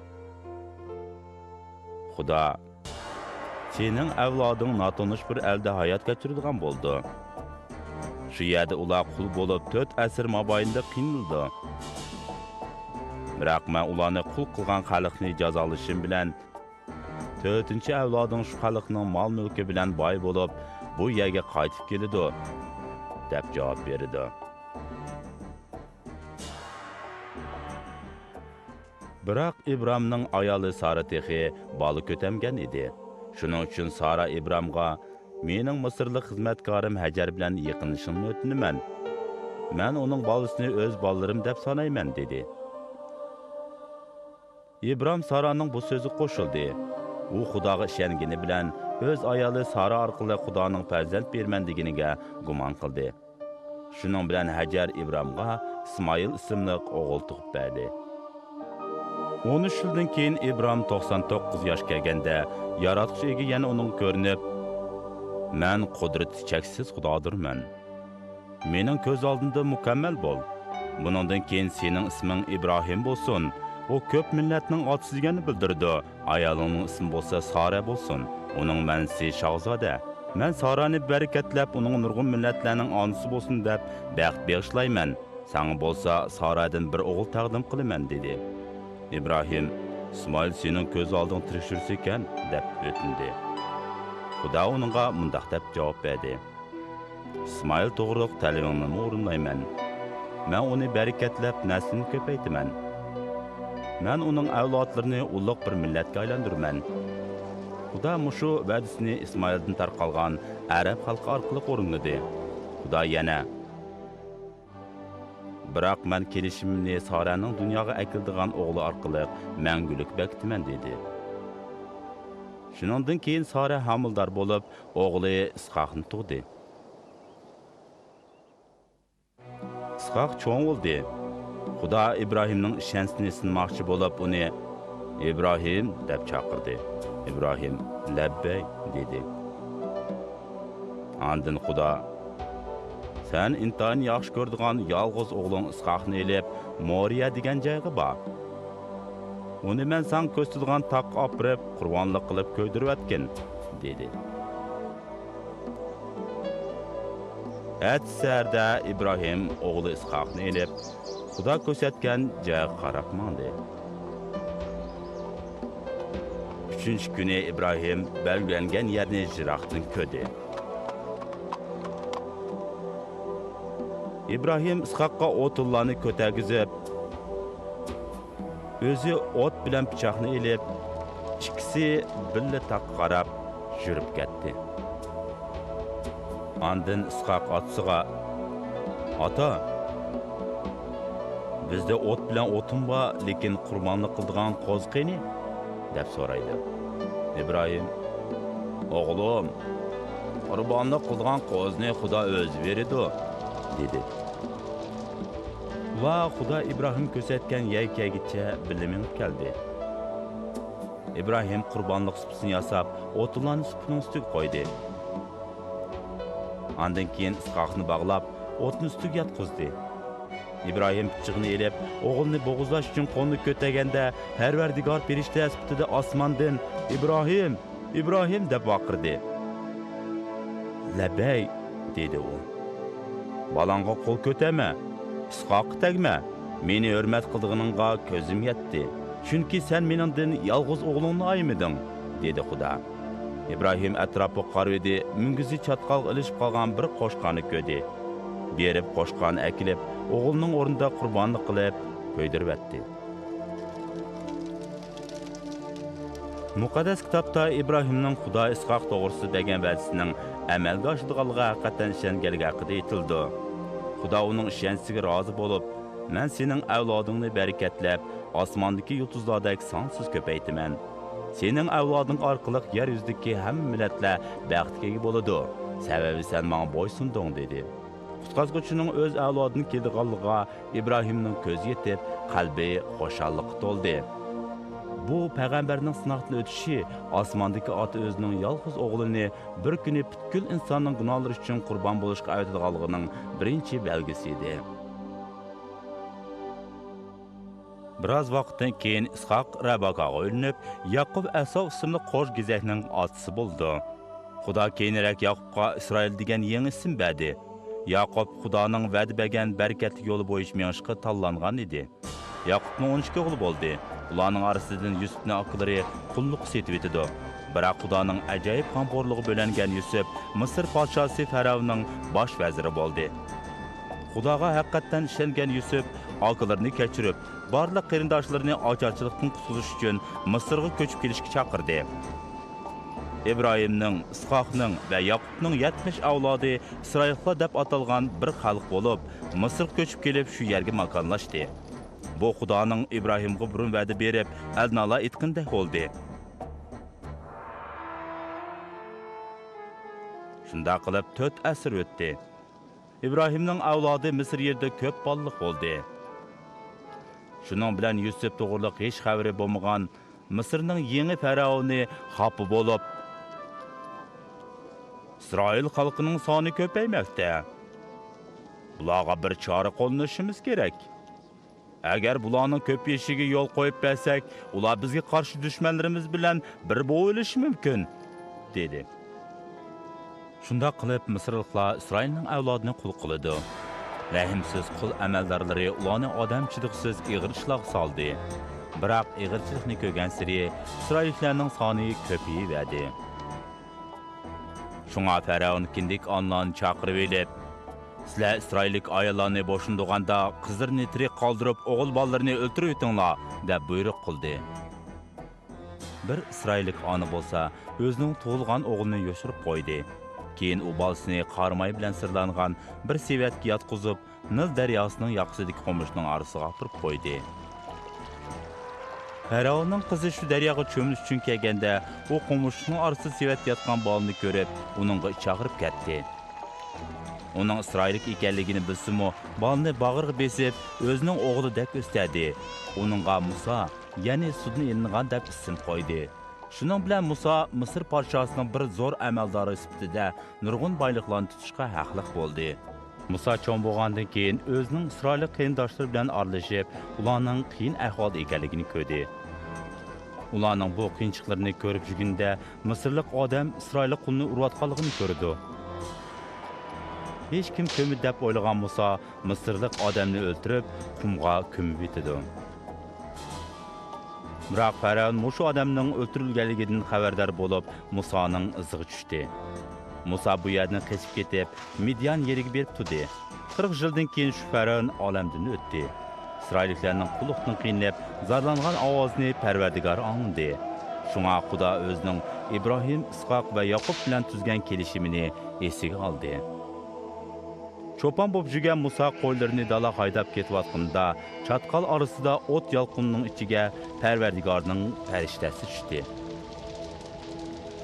خۇدا، سېنىڭ ئەۋلادىڭ ناتونۇش بىر ئەلدە ھايات كەچۈرىدىغان بولىدۇ. شۇ يەردە ئۇلار قۇل بولۇپ، تۆت ئەسىر مابەينىدە قىينىلىدۇ. بىراق مەن ئۇلارنى قۇل قىلغان خەلقنى جازالىشىم بىلەن، تۆتىنچى ئەۋلادىڭ شۇ خەلقنىڭ مال-مۈلكى بىلەن باي بولۇپ، بۇ يەرگە قايتىپ كېلىدۇ، دەپ جاۋاب بېرىدۇ. بىراق ئىبرامنىڭ ئايالى سارا تېخى بالا كۆتەرمىگەن ئىدى. شۇنىڭ ئۈچۈن سارا ئىبرامغا، مېنىڭ مىسىرلىق خىزمەتكارىم ھەجەر بىلەن يېقىنلىشىشىڭنى ئۆتۈنىمەن. مەن ئۇنىڭ بالىسىنى ئۆز بالىلىرىم دەپ سانايمەن، دېدى. ئىبرام سارانىڭ بۇ سۆزىگە قوشۇلدى. ئۇ خۇداغا ئىشەنگىنى بىلەن ئۆز ئايالى سارا ئارقىلىق خۇدانىڭ پەرزەنت بېرىمەن دېگىنىگە گۇمان قىلدى. شۇنىڭ بىلەن ھەجەر ئىبرامغا ئىسمائىل ئىسىملىق ئوغۇل تۇغۇپ بەردى. ئون ئۈچ يىلدىن كېيىن ئىبرام توقسان توققۇز ياش كەلگەندە، ياراتقۇچى ئىگە يەنە ئۇنىڭغا كۆرۈنۈپ، مەن قۇدرىتى چەكسىز خۇدادۇرمەن. مېنىڭ كۆز ئالدىمدا مۇكەممەل بول. بۇنىڭدىن كېيىن سېنىڭ ئىسمىڭ ئىبراھىم بولسۇن. ئۇ كۆپ مىللەتنىڭ ئاتىسى دېگەننى بىلدۈرىدۇ. ئايالىڭنىڭ ئىسمى بولسا سارە بولسۇن. ئۇنىڭ مەنىسى شاھزادە. مەن سارانى بەرىكەتلەپ، ئۇنىڭغا نۇرغۇن مىللەتلەرنىڭ ئانىسى بولسۇن دەپ بەخت بېغىشلايمەن. ساڭا بولسا سارادىن بىر ئوغۇل تەقدىم قىلىمەن، دېدى. ئىبراھىم، ئىسمائىل سېنىڭ كۆز ئالدىڭدا تىرىك يۈرسە ئىكەن، دەپ ئۆتۈندى. خۇدا ئۇنىڭغا مۇنداق دەپ جاۋاب بەردى. ئىسمائىل توغرۇلۇق تەلىپىڭنىمۇ ئورۇنلايمەن. مەن ئۇنى بەرىكەتلەپ، نەسلىنى كۆپەيتىمەن. مەن ئۇنىڭ ئەۋلادلىرىنى ئۇلۇغ بىر مىللەتكە ئايلاندۇرىمەن. خۇدا مۇشۇ ۋەدىسىنى ئىسمائىلدىن تارقالغان ئەرەب خەلقى ئارقىلىق ئورۇنلىدى. خۇدا يەنە، بىراق مەن كېلىشىمىمنى سارەنىڭ دۇنياغا ئەكېلىدىغان ئوغلى ئارقىلىق مەڭگۈلۈك بەكىتىمەن، دېدى. شۇنىڭدىن كېيىن سارە ھامىلىدار بولۇپ، ئوغلى ئىسھاقنى تۇغدى. ئىسھاق چوڭ بولدى. خۇدا ئىبراھىمنىڭ ئىشەنچىسىنى سىنىماقچى بولۇپ، ئۇنى، ئىبراھىم، دەپ چاقىردى. ئىبراھىم، لەببەي، دېدى. ئاندىن خۇدا، سەن ئىنتايىن ياخشى كۆرىدىغان يالغۇز ئوغلۇڭ ئىسھاقنى ئېلىپ، مورىيە دېگەن جايغا بار. ئۇنى مەن ساڭا كۆرسىتىدىغان تاغقا ئاپىرىپ، قۇربانلىق قىلىپ كۆيدۈرۈۋەتكىن، دېدى. ئەتىسى سەھەردە ئىبراھىم ئوغلى ئىسھاقنى ئېلىپ، خۇدا كۆرسەتكەن جايغا قاراپ ماڭدى. ئۈچىنچى كۈنى ئىبراھىم بەلگىلەنگەن يەرنى يىراقتىن كۆردى. ئىبراھىم ئىسھاققا ئوتۇنلارنى كۆتەرگۈزۈپ، ئۆزى ئوت بىلەن پىچاقنى ئېلىپ، ئىككىسى بىللە تاغقا قاراپ يۈرۈپ كەتتى. ئاندىن ئىسھاق ئاتىسىغا، ئاتا، بىزدە ئوت بىلەن ئوتۇن بار، لېكىن قۇربانلىق قىلىدىغان قوز قېنى؟ دەپ سورايدۇ. ئىبراھىم، ئوغلۇم، قۇربانلىق قىلىدىغان قوزنى خۇدا ئۆزى بېرىدۇ، دېدى. ئۇلار خۇدا ئىبراھىم كۆرسەتكەن يەرگە كەلگىچە بىللە مېڭىپ كەلدى. ئىبراھىم قۇربانلىق سۇپىسىنى ياساپ، ئوتۇنلارنى سۇپىنىڭ ئۈستىگە قويدى. ئاندىن كېيىن ئىسھاقنى باغلاپ، ئوتنى ئۈستىگە ياتقۇزدى. ئىبراھىم پىچىقىنى ئېلىپ، ئوغلىنى بوغۇزلاش ئۈچۈن قولىنى كۆتەرگەندە، پەرۋەردىگار پەرىشتە سۈپىتىدە ئاسماندىن، ئىبراھىم! «ئىبراھىم!» دەپ ۋارقىرىدى. «لەببەي!» دېدى ئۇ. «بالاڭغا قول كۆتەرمە، ئىسھاققا تەگمە. مېنى ھۆرمەت قىلىدىغىنىڭغا كۆزۈم يەتتى. چۈنكى سەن مېنىڭدىن يالغۇز ئوغلۇڭنى ئايىمىدىڭ»، دېدى خۇدا. ئىبراھىم ئەتراپقا قارىۋىدى، مۈڭگۈزى چاتقالغا ئىلىشىپ قالغان بىر قوچقارنى كۆردى. بېرىپ قوچقارنى ئەكېلىپ، ئوغلىنىڭ ئورنىدا قۇربانلىق قىلىپ، كۆيدۈرۈۋەتتى. مۇقەددەس كىتابتا ئىبراھىمنىڭ خۇدا ئىسھاق توغرىسىدا بەرگەن ۋەدىسىنىڭ ئەمەلگە ئاشىدىغانلىقىغا ھەقىقەتەن ئىشەنگەنلىكى ھەققىدە ئېيتىلىدۇ. خۇدا ئۇنىڭ ئىشەنچىسىگە رازى بولۇپ، «مەن سېنىڭ ئەۋلادىڭنى بەرىكەتلەپ، ئاسماندىكى يۇلتۇزلاردەك سانسىز كۆپەيتىمەن. سېنىڭ ئەۋلادىڭ ئارقىلىق يەر يۈزىدىكى ھەممە مىللەتلەر بەختكە ئىگە بولىدۇ، سەۋەبى سەن ماڭا بويسۇندۇڭ» دېدى. قۇتقازغۇچىنىڭ ئۆز ئەۋلادىدىن كېلىدىغانلىقىغا ئىبراھىمنىڭ كۆزى يېتىپ، قەلبى خۇشاللىققا تولدى. بۇ پەيغەمبەرنىڭ سىناقتىن ئۆتۈشى ئاسماندىكى ئاتا ئۆزىنىڭ يالغۇز ئوغلىنى بىر كۈنى پۈتكۈل ئىنساننىڭ گۇناھلىرى ئۈچۈن قۇربان بولۇشقا ئەۋەتىدىغانلىقىنىڭ بىرىنچى بەلگىسى ئىدى. بىراز ۋاقىتتىن كېيىن ئىسھاق رەباكاغا ئۆيلىنىپ، ياقۇپ ئەساۋ ئىسىملىق قوش گېزەكنىڭ ئاتىسى بولىدۇ. خۇدا كېيىنرەك ياقۇپقا ئىسرائىل دېگەن يېڭى ئىسىم بەردى. ياقۇپ خۇدانىڭ ۋەدە بەرگەن بەرىكەتلىك يولى بويىچە مېڭىشقا تاللانغان ئىدى. ياقۇپنىڭ ئون ئىككى ئوغلى بولدى. ئۇلارنىڭ ئارىسىدىن يۈسۈپنى ئاكىلىرى قۇللۇققا سېتىۋېتىدۇ. بىراق خۇدانىڭ ئاجايىپ غەمخورلۇقىغا بۆلەنگەن يۈسۈپ مىسىر پادىشاھى فەرئەۋننىڭ باش ۋەزىرى بولدى. خۇداغا ھەقىقەتەن ئىشەنگەن يۈسۈپ ئاكىلىرىنى كەچۈرۈپ، بارلىق قېرىنداشلىرىنى ئاچارچىلىقتىن قۇتقۇزۇش ئۈچۈن مىسىرغا كۆچۈپ كېلىشكە چاقىردى. ئىبراھىمنىڭ، ئىسھاقنىڭ ۋە ياقۇپنىڭ يەتمىش ئەۋلادى ئىسرائىللار دەپ ئاتالغان بىر خەلق بولۇپ، مىسىرغا كۆچۈپ كېلىپ، شۇ يەرگە ماكانلاشتى. بۇ خۇدانىڭ ئىبراھىمغا بۇرۇن ۋەدە بېرىپ، ئەلنالا ئېيتقىنىدەك بولدى. شۇنداق قىلىپ، تۆت ئەسىر ئۆتتى. ئىبراھىمنىڭ ئەۋلادى مىسىر يېرىدە كۆپ بالىلىق بولدى. شۇنىڭ بىلەن يۈسۈپ توغرىلىق ھېچ خەۋىرى بولمىغان مىسىرنىڭ يېڭى فەرئەۋنى خاپا بولۇپ، «ئىسرائىل خەلقىنىڭ سانى كۆپەيمەكتە. بۇلارغا بىر چارە قوللىنىشىمىز كېرەك. ئەگەر بۇلارنىڭ كۆپىيىشىگە يول قويۇپ بەرسەك، ئۇلار بىزگە قارشى دۈشمەنلىرىمىز بىلەن بىر بولۇۋېلىشى مۇمكىن» دېدى. شۇنداق قىلىپ، مىسىرلىقلار ئىسرائىلنىڭ ئەۋلادىنى قۇل قىلىدۇ. رەھىمسىز قۇل ئەمەلدارلىرى ئۇلارنى ئادەم چىدىغۇسىز ئېغىر ئىشلارغا سالدى. بىراق ئېغىرچىلىقنى كۆرگەنسېرى ئىسرائىللىكلارنىڭ سانى كۆپىيىۋەردى. شۇڭا فەرئەۋن كىندىك ئانىلارنى چاقىرىۋېلىپ، «سىلەر ئىسرائىللىك ئاياللارنى بوشىنىدىغاندا، قىزلىرىنى تىرىك قالدۇرۇپ، ئوغۇل بالىلىرىنى ئۆلتۈرۈۋېتىڭلار» دەپ بۇيرۇق قىلدى. بىر ئىسرائىللىك ئانا بولسا، ئۆزىنىڭ تۇغۇلغان ئوغلىنى يوشۇرۇپ قويدى. كېيىن ئۇ بالىسىنى قاراماي بىلەن سىرلانغان بىر سېۋەتكە ياتقۇزۇپ، نىل دەرياسىنىڭ ياقىسىدىكى قومۇشنىڭ ئارىسىغا ئاپىرىپ قويدى. پەرئەۋننىڭ قىزى شۇ دەرياغا چۆمۈلۈش ئۈچۈن كەلگەندە، ئۇ قومۇشنىڭ ئارىسىدا سېۋەتتە ياتقان بالىنى كۆرۈپ، ئۇنىڭغا ئىچ ئاغرىپ كەتتى. ئۇنىڭ ئىسرائىللىك ئىكەنلىكىنى بىلسىمۇ، بالىنى باغرىغا بېسىپ، ئۆزىنىڭ ئوغلىدەك ئۆستەردى. ئۇنىڭغا مۇسا، يەنى سۇدىن ئېلىنغان دەپ ئىسىم قويدى. شۇنىڭ بىلەن مۇسا مىسىر پادىشاھىنىڭ بىر زور ئەمەلدارى سۈپىتىدە نۇرغۇن بايلىقلارنى تۇتۇشقا ھەقلىق بولدى. مۇسا چوڭ بولغاندىن كېيىن، ئۆزىنىڭ ئىسرائىللىق قېرىنداشلىرى بىلەن ئارىلىشىپ، ئۇلارنىڭ قىيىن ئەھۋالدا ئىكەنلىكىنى كۆردى. ئۇلارنىڭ بۇ قىيىنچىلىقلىرىنى كۆرۈپ يۈرگىنىدە، مىسىرلىق ئادەم ئىسرائىللىق قۇلنى ئۇرۇۋاتقانلىقىنى كۆرىدۇ. ھېچكىم كۆرمىدى دەپ ئويلىغان مۇسا مىسىرلىق ئادەمنى ئۆلتۈرۈپ، قۇمغا كۆمۈۋېتىدۇ. بىراق، پەرئەۋن مۇشۇ ئادەمنىڭ ئۆلتۈرۈلگەنلىكىدىن خەۋەردار بولۇپ، مۇسانىڭ ئىزىغا چۈشتى. مۇسا بۇ يەردىن قېچىپ كېتىپ، مىديان يېرىگە بېرىپ تۇردى. قىرىق يىلدىن كېيىن شۇ پەرئەۋن ئالەمدىن ئۆتتى. ئىسرائىللىكلارنىڭ قۇللۇقتىن قىينىلىپ، زارلانغان ئاۋازىنى پەرۋەردىگار ئاڭلىدى. شۇڭا خۇدا ئۆزىنىڭ ئىبراھىم، ئىسھاق ۋە ياقۇپ بىلەن تۈزگەن كېلىشىمىنى ئېسىگە ئالدى. چوپان بولۇپ يۈرگەن مۇسا قويلىرىنى دالا ھايداپ كېتىۋاتقىنىدا، چاتقال ئارىسىدا ئوت يالقۇنىنىڭ ئىچىگە پەرۋەردىگارنىڭ پەرىشتەسى چۈشتى.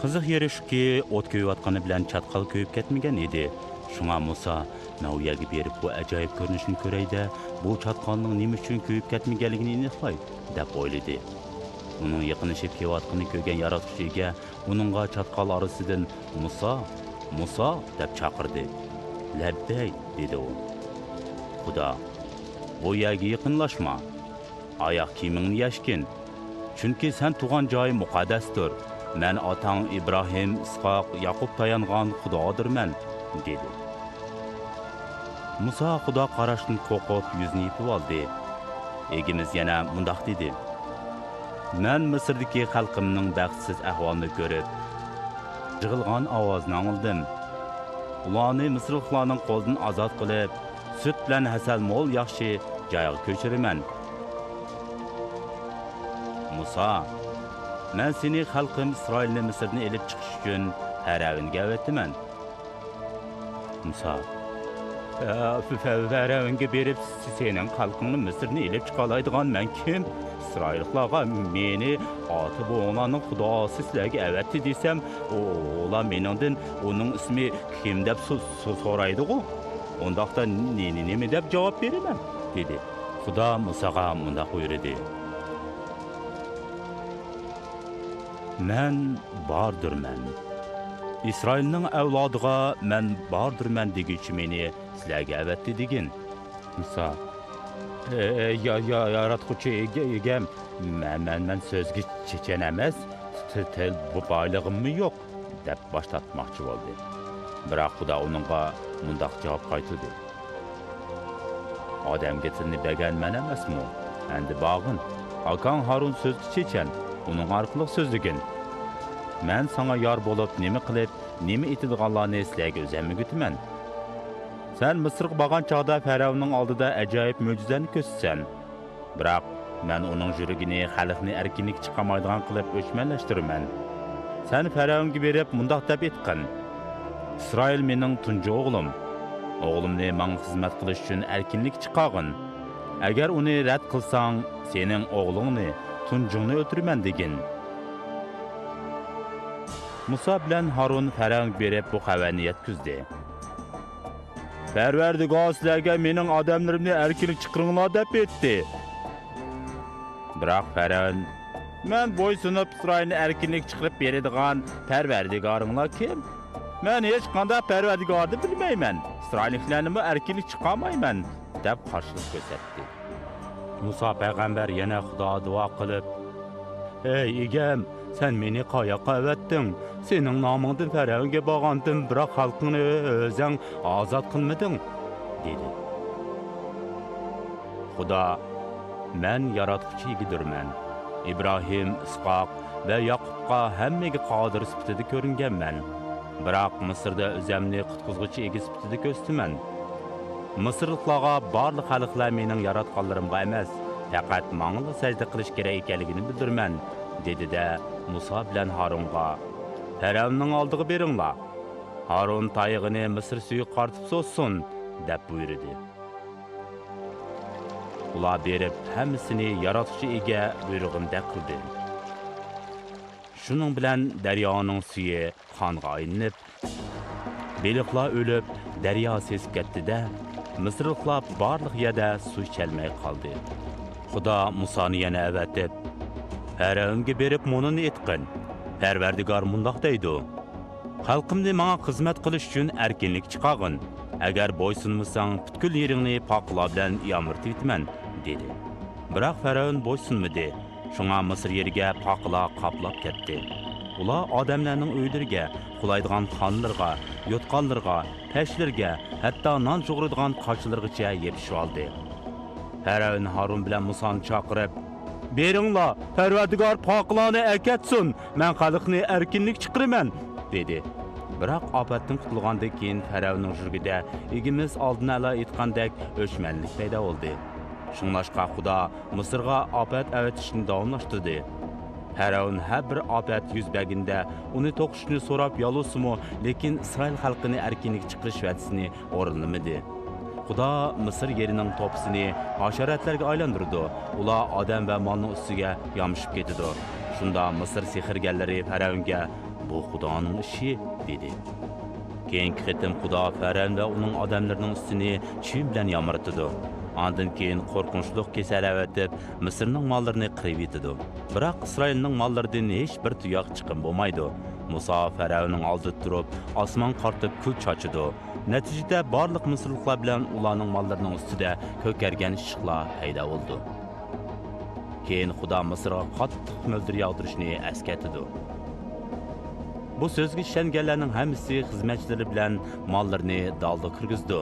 قىزىق يېرى شۇكى، ئوت كۆيۈۋاتقىنى بىلەن چاتقال كۆيۈپ كەتمىگەن ئىدى. شۇڭا مۇسا، «مەن ئۇ يەرگە بېرىپ، بۇ ئەجايىپ كۆرۈنۈشنى كۆرەي-دە، بۇ چاتقالنىڭ نېمە ئۈچۈن كۆيۈپ كەتمىگەنلىكىنى ئېنىقلاي» دەپ ئويلىدى. ئۇنىڭ يېقىنلىشىپ كېلىۋاتقىنىنى كۆرگەن ياراتقۇچى ئىگە ئۇنىڭغا چاتقال ئارىسىدىن، «مۇسا! مۇسا!» دەپ چاقىردى. «لەببەي!» دېدى ئۇ. خۇدا، «بۇ يەرگە يېقىنلاشما. ئاياغ كىيىمىڭنى يەشكىن. چۈنكى سەن تۇغان جاي مۇقەددەستۇر. «مەن ئاتاڭ ئىبراھىم، ئىسھاق، ياقۇپ تايانغان خۇدادۇرمەن» دېدى. مۇسا خۇدا قاراشتىن قورقۇپ، يۈزىنى يېپىۋالدى. ئىگىمىز يەنە مۇنداق دېدى: «مەن مىسىردىكى خەلقىمنىڭ بەختسىز ئەھۋالىنى كۆرۈپ، يىغلىغان ئاۋازىنى ئاڭلىدىم. ئۇلارنى مىسىرلىقلارنىڭ قولىدىن ئازاد قىلىپ، سۈت بىلەن ھەسەل مول ياخشى جايغا كۆچۈرىمەن. مۇسا، مەن سېنى خەلقىم ئىسرائىلنى مىسىردىن ئېلىپ چىقىش ئۈچۈن پەرەۋنگە ئەۋەتىمەن.» مۇسا: «ئە، فە-، فە-، پەرەۋنگە بېرىپ، سېنىڭ خەلقىڭنى مىسىردىن ئېلىپ چىقالايدىغان مەن كىم؟ ئىسرائىللىقلارغا مېنى ئاتا-بوۋاڭلارنىڭ خۇداسى سىلەرگە ئەۋەتتى دېسەم، ئۇ-، ئۇلار مېنىڭدىن ئۇنىڭ ئىسمى كىم دەپ سو-، سو-، سورايدىغۇ؟ ئۇنداقتا نېنى نېمە دەپ جاۋاب بېرىمەن؟» دېدى. خۇدا مۇساغا مۇنداق بۇيرۇدى: «مەن باردۇرمەن. ئىسرائىلنىڭ ئەۋلادىغا مەن باردۇرمەن دېگۈچى مېنى سىلەرگە ئەۋەتتى» دېگىن. مۇسا: «ئە، يا-، يا-، ياراتقۇچى ئىگە-، ئىگەم، مەن، مەن، مەن سۆزگە چېچەن ئەمەس، تىل، تىل بۇ بايلىقىممۇ يوق» دەپ باش تارتماقچى بولدى. بىراق خۇدا ئۇنىڭغا مۇنداق جاۋاب قايتۇردى: «ئادەمگە تىلنى بەرگەن مەن ئەمەسمۇ؟ ئەمدى بارغىن، ئاكاڭ ھارۇن سۆزگە چېچەن، ئۇنىڭ ئارقىلىق سۆزلىگىن. مەن ساڭا يار بولۇپ، نېمە قىلىپ، نېمە ئېيتىدىغانلارنى سىلەرگە ئۆزۈم ئۆگىتىمەن. سەن مىسىرغا بارغان چاغدا پەرەۋننىڭ ئالدىدا ئەجايىپ مۆجىزىلەرنى كۆرسىتىسەن. بىراق مەن ئۇنىڭ يۈرىكىنى خەلقنى ئەركىنلىككە چىقارمايدىغان قىلىپ ئۆچمەنلەشتۈرىمەن. سەن پەرەۋنگە بېرىپ مۇنداق دەپ ئېيتقىن: ئىسرائىل مېنىڭ تۇنجى ئوغلۇم. ئوغلۇمنى ماڭا خىزمەت قىلىش ئۈچۈن ئەركىنلىككە چىقارغىن. ئەگەر ئۇنى رەت قىلساڭ، سېنىڭ ئوغلۇڭنى، تۇنجىڭنى ئۆلتۈرىمەن» دېگىن. مۇسا بىلەن ھارۇن پەرەۋنگە بېرىپ بۇ خەۋەرنى يەتكۈزدى. «پەرۋەردىگار سىلەرگە مېنىڭ ئادەملىرىمنى ئەركىنلىك چىقىرىڭلار دەپ ئېيتتى.» بىراق پەرەۋن: «مەن بويسۇنۇپ ئىسرائىلنى ئەركىنلىك چىقىرىپ بېرىدىغان پەرۋەردىگارىڭلار كىم؟ مەن ھېچقانداق پەرۋەردىگارنى بىلمەيمەن، ئىسرائىللىكلەرنىمۇ ئەركىنلىك چىقارمايمەن» دەپ قارشىلىق كۆرسەتتى. مۇسا پەيغەمبەر يەنە خۇداغا دۇئا قىلىپ: «ئەي ئىگەم، سەن مېنى قاياققا ئەۋەتتىڭ؟ سېنىڭ نامىڭدىن پەرەۋنگە بارغانتىم، بىراق خەلقىڭنى ئۆزەڭ ئازاد قىلمىدىڭ» دېدى. خۇدا: «مەن ياراتقۇچى ئىگىدۇرمەن. ئىبراھىم، ئىسھاق ۋە ياقۇپقا ھەممىگە قادىر سۈپىتىدە كۆرۈنگەنمەن. بىراق مىسىردا ئۆزەمنى قۇتقۇزغۇچى ئىگە سۈپىتىدە كۆرسىتىمەن. مىسىرلىقلارغا بارلىق خەلقلەر مېنىڭ ياراتقانلىرىمغا ئەمەس، پەقەت ماڭىلا سەجدە قىلىش كېرەك ئىكەنلىكىنى بىلدۈرىمەن» دېدى-دە، مۇسا بىلەن ھارۇنغا: «پەرەۋننىڭ ئالدىغا بېرىڭلار. ھارۇن تايىقىنى مىسىر سۈيىگە قارىتىپ سوزسۇن» دەپ بۇيرۇدى. ئۇلار بېرىپ ھەممىسىنى ياراتقۇچى ئىگە بۇيرۇغىنىدەك قىلدى. شۇنىڭ بىلەن دەريانىڭ سۈيى قانغا ئايلىنىپ، بېلىقلار ئۆلۈپ، دەريا سېسىپ كەتتى-دە، مىسىرلىقلار بارلىق يەردە سۇ ئىچەلمەي قالدى. خۇدا مۇسانى يەنە ئەۋەتىپ: «پەرەۋنگە بېرىپ مۇنۇنى ئېيتقىن: پەرۋەردىگار مۇنداق دەيدۇ: خەلقىمنى ماڭا خىزمەت قىلىش ئۈچۈن ئەركىنلىككە چىقارغىن. ئەگەر بويسۇنمىساڭ، پۈتكۈل يېرىڭنى پاقىلار بىلەن يامرىتىۋېتىمەن» دېدى. بىراق پەرەۋن بويسۇنمىدى. شۇڭا مىسىر يېرىگە پاقىلار قاپلاپ كەتتى. ئۇلار ئادەملەرنىڭ ئۆيلىرىگە، ئۇخلايدىغان خانىلىرىغا، يوتقانلىرىغا، پەشلىرىگە، ھەتتا نان سۇغۇرىدىغان قاچىلىرىغىچە يېپىشىۋالدى. پەرەۋن ھارۇن بىلەن مۇسانى چاقىرىپ: «بېرىڭلار، پەرۋەردىگار پاقىلارنى ئەكەتسۇن، مەن خەلقنى ئەركىنلىككە چىقىرىمەن» دېدى. بىراق ئاپەتتىن قۇتۇلغاندىن كېيىن پەرەۋننىڭ يۈرىكىدە ئىگىمىز ئالدىن ئەلا ئېيتقاندەك ئۆچمەنلىك پەيدا بولدى. شۇڭلاشقا خۇدا مىسىرغا ئاپەت ئەۋەتىشنى داۋاملاشتۇردى. پەرەۋن ھەر بىر ئاپەت يۈز بەرگىنىدە ئۇنى توختىتىشنى سوراپ يالۋۇرسىمۇ، لېكىن ئىسرائىل خەلقىنى ئەركىنلىككە چىقىرىش ۋەدىسىنى ئورۇنلىمىدى. خۇدا مىسىر يېرىنىڭ توپىسىنى ھاشاراتلارغا ئايلاندۇرىدۇ، ئۇلار ئادەم ۋە مالنىڭ ئۈستىگە يامىشىپ كېتىدۇ. شۇندا مىسىر سېھىرگەرلىرى پەرەۋنگە: «بۇ خۇدانىڭ ئىشى» دېدى. كېيىنكى قېتىم خۇدا پەرەۋن ۋە ئۇنىڭ ئادەملىرىنىڭ ئۈستىنى چىۋىن بىلەن يامرىتىدۇ. ئاندىن كېيىن قورقۇنچلۇق كېسەل ئەۋەتىپ، مىسىرنىڭ ماللىرىنى قىرىۋېتىدۇ. بىراق ئىسرائىلنىڭ ماللىرىدىن ھېچ بىر تۇياق چىقىم بولمايدۇ. مۇسا پەرەۋننىڭ ئالدىدا تۇرۇپ، ئاسمانغا قارىتىپ كۈل چاچىدۇ. نەتىجىدە بارلىق مىسىرلىقلار بىلەن ئۇلارنىڭ ماللىرىنىڭ ئۈستىدە كۆكەرگەن ئىششىقلار پەيدا بولىدۇ. كېيىن خۇدا مىسىرغا قاتتىق مۆلدۈر ياغدۇرۇشنى ئەسكەرتىدۇ. بۇ سۆزگە ئىشەنگەنلەرنىڭ ھەممىسى خىزمەتچىلىرى بىلەن ماللىرىنى دالدا كىرگۈزىدۇ.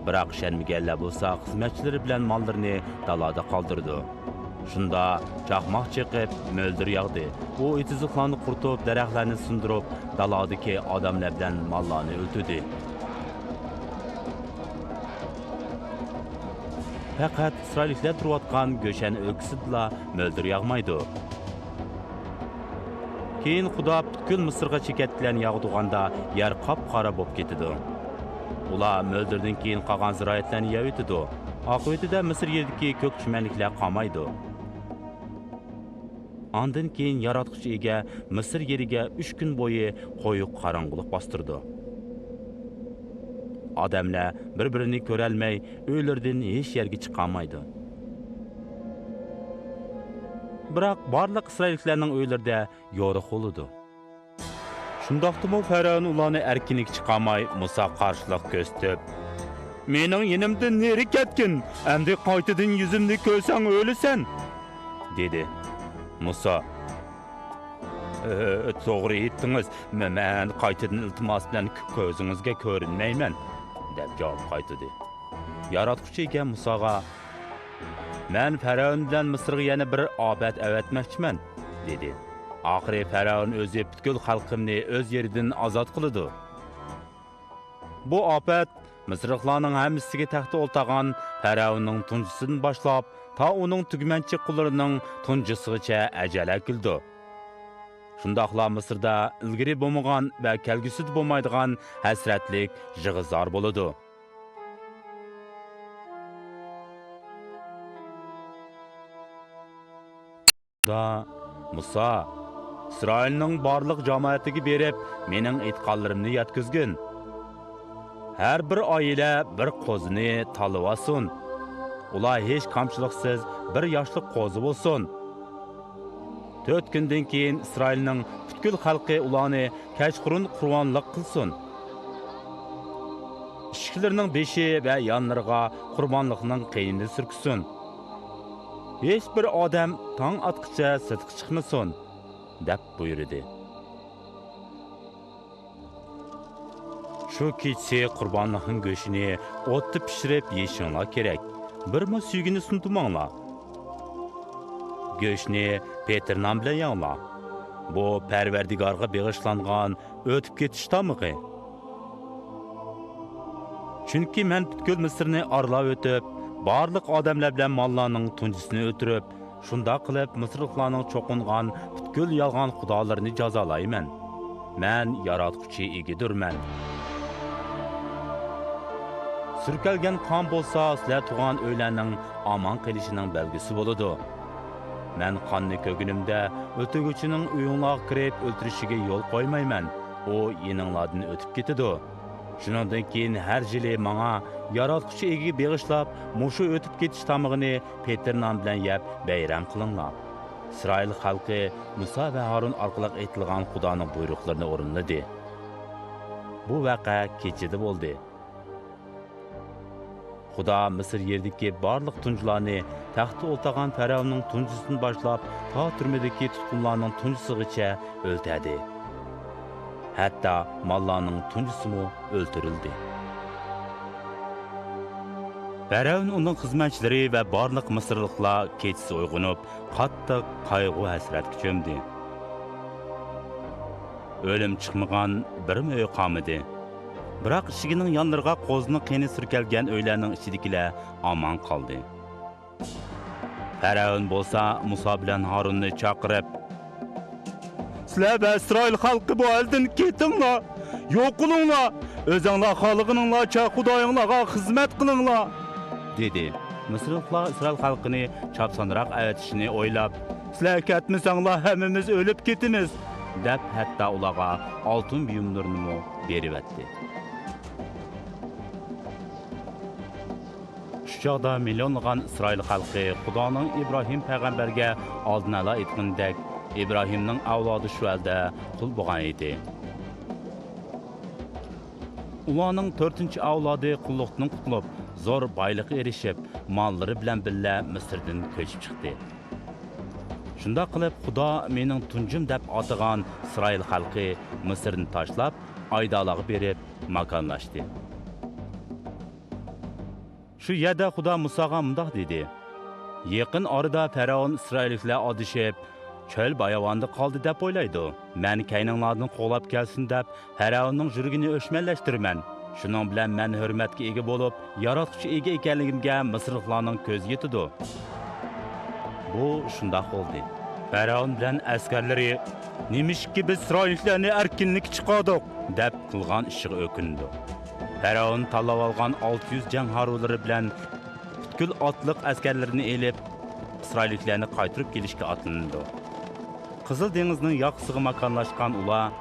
بىراق ئىشەنمىگەنلەر بولسا خىزمەتچىلىرى بىلەن ماللىرىنى دالادا قالدۇرىدۇ. شۇندا چاقماق چېقىپ، مۆلدۈر ياغدى. ئۇ ئېتىزلىقلارنى قۇرۇتۇپ، دەرەخلەرنى سۇندۇرۇپ، دالادىكى ئادەملەر بىلەن ماللارنى ئۆلتۈردى. پەقەت ئىسرائىللىكلار تۇرۇۋاتقان گۆشەن ئۆلكىسىدىلا مۆلدۈر ياغمايدۇ. كېيىن خۇدا پۈتكۈل مىسىرغا چېكەتكىلەرنى ياغدۇرغاندا، يەر قاپقارا بولۇپ كېتىدۇ. ئۇلار مۆلدۈردىن كېيىن قالغان زىرائەتلەرنى يەۋېتىدۇ. ئاقىۋىتىدە مىسىر يېرىدىكى كۆك چىمەنلىكلەر قالمايدۇ. ئاندىن كېيىن ياراتقۇچى ئىگە مىسىر يېرىگە ئۈچ كۈن بويى قويۇق قاراڭغۇلۇق باستۇرىدۇ. ئادەملەر بىر-بىرىنى كۆرەلمەي، ئۆيلىرىدىن ھېچ يەرگە چىقالمايدۇ. بىراق بارلىق ئىسرائىللىكلارنىڭ ئۆيلىرىدە يورۇق بولىدۇ. شۇنداقتىمۇ پەرئەۋن ئۇلارنى ئەركىنلىككە چىقارماي، مۇساغا قارشىلىق كۆرسىتىپ، «مېنىڭ يېنىمدىن نېرى كەتكىن، ئەمدى قايتىدىن يۈزۈمنى كۆرسەڭ ئۆلىسەن!» دېدى. مۇسا، «ئە، توغرا ئېيتتىڭىز، مە-، مەن قايتىدىن ئىلتىماس بىلەن كۆ-، كۆزىڭىزگە كۆرۈنمەيمەن» دەپ جاۋاب قايتىدى. ياراتقۇچى ئىگە مۇساغا، «مەن پەرئەۋن بىلەن مىسىرغا يەنە بىر ئاپەت ئەۋەتمەكچىمەن» دېدى. «ئاخىرى پەرئەۋن ئۆزى پۈتكۈل خەلقىمنى ئۆز يېرىدىن ئازاد قىلىدۇ. بۇ ئاپەت مىسىرلىقلارنىڭ ھەممىسىگە تەختتە ئولتۇرغان پەرئەۋننىڭ تۇنجىسىدىن باشلاپ، تا ئۇنىڭ تۈگمەنچى قۇللىرىنىڭ تۇنجىسىغىچە ئەجەل ئەكېلىدۇ. شۇنداقلا مىسىردا ئىلگىرى بولمىغان ۋە كەلگۈسىدە بولمايدىغان ھەسرەتلىك يىغا-زار بولىدۇ.» خۇدا، «مۇسا، ئىسرائىلنىڭ بارلىق جامائىتىگە بېرىپ، مېنىڭ ئېيتقانلىرىمنى يەتكۈزگىن. ھەر بىر ئائىلە بىر قوزىنى تاللىۋالسۇن. ئۇلار ھېچ كامچىلىقسىز بىر ياشلىق قوزا بولسۇن. تۆت كۈندىن كېيىن ئىسرائىلنىڭ پۈتكۈل خەلقى ئۇلارنى كەچقۇرۇن قۇربانلىق قىلسۇن. ئىشىكلىرىنىڭ بېشى ۋە يانلىرىغا قۇربانلىقنىڭ قېنىنى سۈركىسۇن. ھېچ بىر ئادەم تاڭ ئاتقىچە سىرتقا چىقمىسۇن» دەپ بۇيرۇدى. «شۇ كېچىسى قۇربانلىقنىڭ گۆشىنى ئوتتا پىشۇرۇپ يېيىشىڭلار كېرەك. بىرمۇ سۈيىگىنى سۇنتۇماڭلار. گۆشنى پېتىر نان بىلەن يەڭلار. بۇ پەرۋەردىگارغا بېغىشلانغان ئۆتۈپ كېتىش تامىقى. چۈنكى مەن پۈتكۈل مىسىرنى ئارىلاپ ئۆتۈپ، بارلىق ئادەملەر بىلەن ماللارنىڭ تۇنجىسىنى ئۆلتۈرۈپ، شۇنداق قىلىپ مىسىرلىقلارنىڭ چوقۇنغان پۈتكۈل يالغان خۇدالىرىنى جازالايمەن. مەن ياراتقۇچى ئىگىدۇرمەن. سۈركەلگەن قان بولسا سىلەر تۇغان ئۆيلەرنىڭ ئامان قېلىشىنىڭ بەلگىسى بولىدۇ. مەن قاننى كۆرگىنىمدە، ئۆلتۈرگۈچىنىڭ ئۆيۈڭلارغا كىرىپ ئۆلتۈرۈشىگە يول قويمايمەن. ئۇ يېنىڭلاردىن ئۆتۈپ كېتىدۇ. شۇنىڭدىن كېيىن ھەر يىلى ماڭا ياراتقۇچى ئىگىگە بېغىشلاپ، مۇشۇ ئۆتۈپ كېتىش تامىقىنى پېتىر نان بىلەن يەپ بەيرەم قىلىڭلار.» ئىسرائىل خەلقى مۇسا ۋە ھارۇن ئارقىلىق ئېيتىلغان خۇدانىڭ بۇيرۇقلىرىنى ئورۇنلىدى. بۇ ۋەقە كېچىدە بولدى. خۇدا مىسىر يېرىدىكى بارلىق تۇنجىلارنى، تەختتە ئولتۇرغان پەرئەۋننىڭ تۇنجىسىدىن باشلاپ تا تۈرمىدىكى تۇتقۇنلارنىڭ تۇنجىسىغىچە ئۆلتۈردى. ھەتتا ماللارنىڭ تۇنجىسىمۇ ئۆلتۈرۈلدى. پەرئەۋن، ئۇنىڭ خىزمەتچىلىرى ۋە بارلىق مىسىرلىقلار كېچىسى ئويغىنىپ، قاتتىق قايغۇ-ھەسرەتكە چۆمدى. ئۆلۈم چىقمىغان بىرمۇ ئۆي قالمىدى. بىراق ئىشىكىنىڭ يانلىرىغا قوزىنىڭ قېنى سۈركەلگەن ئۆيلەرنىڭ ئىچىدىكىلەر ئامان قالدى. پەرئەۋن بولسا مۇسا بىلەن ھارۇننى چاقىرىپ، «سىلەر ۋە ئىسرائىل خەلقى بۇ ئەلدىن كېتىڭلار، يوقىلىڭلار، ئۆزۈڭلار خالىغىنىڭلارچە خۇدايىڭلارغا خىزمەت قىلىڭلار» دېدى. مىسىرلىقلار ئىسرائىل خەلقىنى چاپسانراق ئەۋەتىشنى ئويلاپ، «سىلەر كەتمىسەڭلار، ھەممىمىز ئۆلۈپ كېتىمىز» دەپ، ھەتتا ئۇلارغا ئالتۇن بۇيۇملىرىنىمۇ بېرىۋەتتى. شۇ چاغدا مىليونلىغان ئىسرائىل خەلقى خۇدانىڭ ئىبراھىم پەيغەمبەرگە ئالدىن ئالا ئېيتقىنىدەك، ئىبراھىمنىڭ ئەۋلادى شۇ ئەلدە قۇل بولغان ئىدى. ئۇلارنىڭ تۆتىنچى ئەۋلادى قۇللۇقتىن قۇتۇلۇپ، زور بايلىققا ئېرىشىپ، ماللىرى بىلەن بىللە مىسىردىن كۆچۈپ چىقتى. شۇنداق قىلىپ، خۇدا مېنىڭ تۇنجۇم دەپ ئاتىغان ئىسرائىل خەلقى مىسىرنى تاشلاپ، ئايدالىغا بېرىپ ماكانلاشتى. شۇ يەردە خۇدا مۇساغا مۇنداق دېدى: يېقىن ئارىدا پەرئون ئىسرائىللىكلار ئادىشىپ، چۆل باياۋاندا قالدى دەپ ئويلايدۇ. مەن كەينىڭلاردىن قوغلاپ كەلسۇن دەپ، پەرئوننىڭ يۈرىكىنى ئۆچمەنلەشتۈرىمەن. شۇنىڭ بىلەن مەن ھۆرمەتكە ئىگە بولۇپ، ياراتقۇچى ئىگە ئىكەنلىكىمگە مىسىرلىقلارنىڭ كۆزى يېتىدۇ. بۇ شۇنداق بولدى. پەرئون بىلەن ئەسكەرلىرى، نېمىشقا بىز ئىسرائىللىكلارنى ئەركىنلىككە چىقاردۇق؟ دەپ قىلغان ئىشىغا ئۆكۈنىدۇ. پەرئون تاللاۋالغان ئالتە يۈز جەڭ ھارۋىلىرى بىلەن پۈتكۈل ئاتلىق ئەسكەرلىرىنى ئېلىپ، ئىسرائىللىكلارنى قايتۇرۇپ كېلىشكە ئاتلىنىدۇ. قىزىل دېڭىزنىڭ ياقىسىغا ماكانلاشقان ئۇلار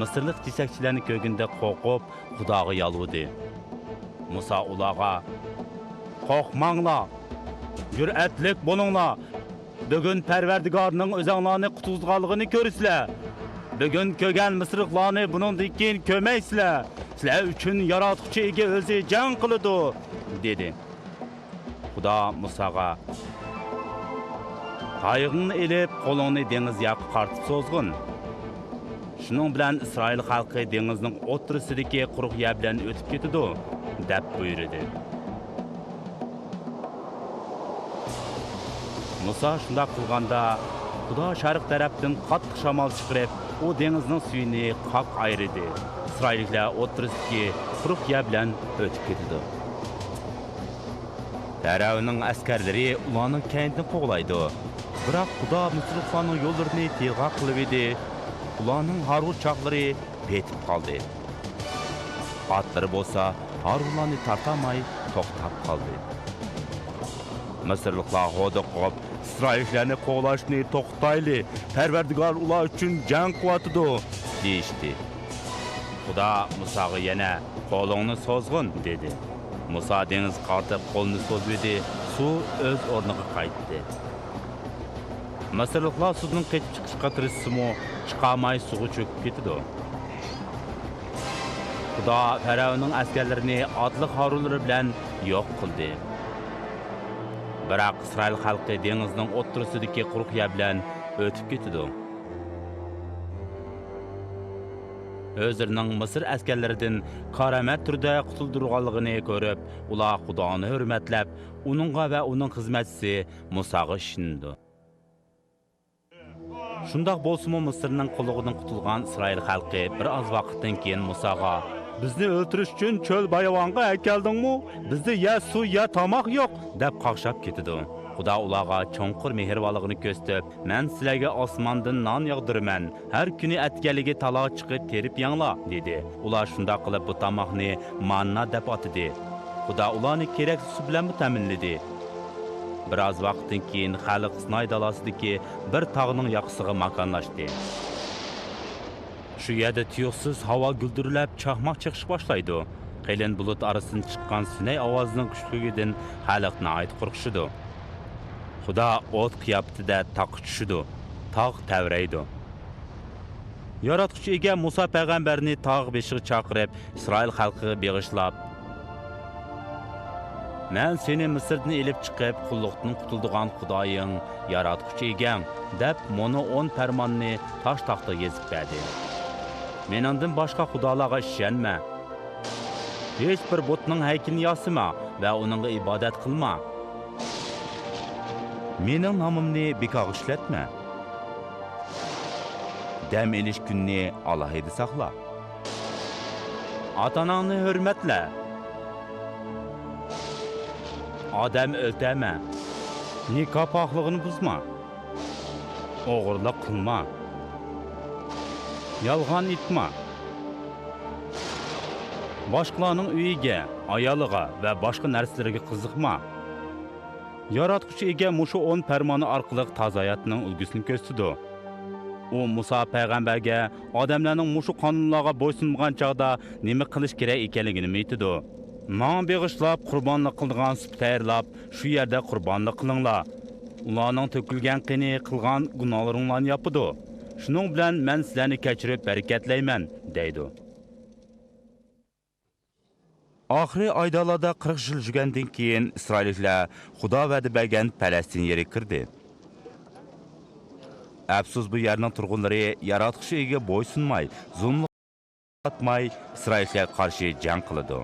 مىسىرلىق جېسەكچىلەرنى كۆرگىنىدە قورقۇپ، خۇداغا يالۋۇردى. مۇسا ئۇلارغا، قورقماڭلار، جۈرئەتلىك بولۇڭلار. بۈگۈن پەرۋەردىگارنىڭ ئۆزۈڭلارنى قۇتقۇزغانلىقىنى كۆرىسىلەر. بۈگۈن كۆرگەن مىسىرلىقلارنى بۇنىڭدىن كېيىن كۆرمەيسىلەر. سىلەر ئۈچۈن ياراتقۇچى ئىگە ئۆزى جەڭ قىلىدۇ، دېدى. خۇدا مۇساغا، تايىغىڭنى ئېلىپ، قولۇڭنى دېڭىز ياققا قارىتىپ سوزغىن. شۇنىڭ بىلەن ئىسرائىل خەلقى دېڭىزنىڭ ئوتتۇرىسىدىكى قۇرۇق يەر بىلەن ئۆتۈپ كېتىدۇ، دەپ بۇيرۇدى. مۇسا شۇنداق قىلغاندا، خۇدا شەرق تەرەپتىن قاتتىق شامال چىقىرىپ، ئۇ دېڭىزنىڭ سۈيىنى قاق ئايرىدى. ئىسرائىللىكلار ئوتتۇرىسىدىكى قۇرۇق يەر بىلەن ئۆتۈپ كېتىدۇ. پەرئوننىڭ ئەسكەرلىرى ئۇلارنىڭ كەينىدىن قوغلايدۇ. بىراق خۇدا مىسىرلىقلارنىڭ يوللىرىنى تىرغاق قىلىۋىدى، ئۇلارنىڭ ھارۋا چاقلىرى پېتىپ قالدى. ئاتلىرى بولسا ھارۋىلارنى تارتالماي توختاپ قالدى. مىسىرلىقلار ھودۇقۇپ، ئىسرائىللىكلارنى قوغلاشنى توختىتايلى، پەرۋەردىگار ئۇلار ئۈچۈن جەڭ قىلىۋاتىدۇ، دېيىشتى. خۇدا مۇساغا يەنە، قولۇڭنى سوزغىن، دېدى. مۇسا دېڭىزغا قارىتىپ قولىنى سوزۇۋىدى، سۇ ئۆز ئورنىغا قايتتى. مىسىرلىقلار سۇدىن قېچىپ چىقىشقا تىرىشسىمۇ، چىقالماي سۇغا چۆكۈپ كېتىدۇ. خۇدا پەرئوننىڭ ئەسكەرلىرىنى ئاتلىق ھارۋىلىرى بىلەن يوق قىلدى. بىراق ئىسرائىل خەلقى دېڭىزنىڭ ئوتتۇرىسىدىكى قۇرۇق يەر بىلەن ئۆتۈپ كېتىدۇ. ئۆزلىرىنىڭ مىسىر ئەسكەرلىرىدىن كارامەت تۈردە قۇتۇلدۇرغانلىقىنى كۆرۈپ، ئۇلار خۇدانى ھۆرمەتلەپ، ئۇنىڭغا ۋە ئۇنىڭ خىزمەتچىسى مۇساغا ئىشىنىدۇ. شۇنداق بولسىمۇ، مىسىرنىڭ قۇللۇقىدىن قۇتۇلغان ئىسرائىل خەلقى بىر ئاز ۋاقىتتىن كېيىن مۇساغا، بىزنى ئۆلتۈرۈش ئۈچۈن چۆل باياۋانغا ئەكەلدىڭمۇ؟ بىزدە يە سۇ، يە تاماق يوق، دەپ قاقشاپ كېتىدۇ. خۇدا ئۇلارغا چوڭقۇر مېھرىبانلىقىنى كۆرسىتىپ، مەن سىلەرگە ئاسماندىن نان ياغدۇرىمەن، ھەر كۈنى ئەتىگەنلىكى تالاغا چىقىپ تېرىپ يەڭلار، دېدى. ئۇلار شۇنداق قىلىپ بۇ تاماقنى ماننا دەپ ئاتىدى. خۇدا ئۇلارنى كېرەكلىك سۇ بىلەنمۇ تەمىنلىدى. بىر ئاز ۋاقىتتىن كېيىن خەلق سىناي دالاسىدىكى بىر تاغنىڭ ياقىسىغا ماكانلاشتى. شۇ يەردە تۇيۇقسىز ھاۋا گۈلدۈرلەپ، چاقماق چېقىشقا باشلايدۇ. قېلىن بۇلۇت ئارىسىدىن چىققان سۈنئىي ئاۋازنىڭ كۈچلۈكىدىن خەلق ناھايىتى قورقۇشىدۇ. خۇدا ئوت قىياپىتىدە تاغقا چۈشىدۇ. تاغ تەۋرەيدۇ. ياراتقۇچى ئىگە مۇسا پەيغەمبەرنى تاغ بېشىغا چاقىرىپ، ئىسرائىل خەلقىگە بېغىشلاپ، مەن سېنى مىسىردىن ئېلىپ چىقىپ، قۇللۇقتىن قۇتۇلدۇرغان خۇدايىڭ، ياراتقۇچى ئىگەڭ، دەپ مۇنۇ ئون پەرماننى تاش تاختا يېزىپ بەردى. مېنىڭدىن باشقا خۇدالارغا ئىشەنمە. ھېچ بىر بۇتنىڭ ھەيكىلىنى ياسىما ۋە ئۇنىڭغا ئىبادەت قىلما. مېنىڭ نامىمنى بىكارغا ئىشلەتمە. دەم ئېلىش كۈنىنى ئالاھىدە ساقلا. ئاتا-ئاناڭنى ھۆرمەتلە. ئادەم ئۆلتۈرمە. نىكاھ پاكلىقىنى بۇزما. ئوغرىلىق قىلما. يالغان ئېيتما. باشقىلارنىڭ ئۆيىگە، ئايالىغا ۋە باشقا نەرسىلىرىگە قىزىقما. ياراتقۇچى ئىگە مۇشۇ ئون پەرمانى ئارقىلىق تازا ھاياتنىڭ ئۈلگىسىنى كۆرسىتىدۇ. ئۇ مۇسا پەيغەمبەرگە ئادەملەرنىڭ مۇشۇ قانۇنلارغا بويسۇنمىغان چاغدا نېمە قىلىش كېرەك ئىكەنلىكىنىمۇ ئېيتىدۇ. ماڭا بېغىشلاپ قۇربانلىق قىلىدىغان سۈت تەييارلاپ، شۇ يەردە قۇربانلىق قىلىڭلار. ئۇلارنىڭ تۆكۈلگەن قېنى قىلغان گۇناھلىرىڭلارنى ياپىدۇ. شۇنىڭ بىلەن مەن سىلەرنى كەچۈرۈپ بەرىكەتلەيمەن، دەيدۇ. ئاخىرى ئايدالاردا قىرىق يىل يۈرگەندىن كېيىن، ئىسرائىللىكلار خۇدا ۋەدە بەرگەن پەلەستىن يېرىگە كىردى. ئەپسۇس، بۇ يەرنىڭ تۇرغۇنلىرى ياراتقۇچى ئىگىگە بويسۇنماي، زۇلۇملۇق قاتماي، ئىسرائىلگە قارشى جەڭ قىلىدۇ.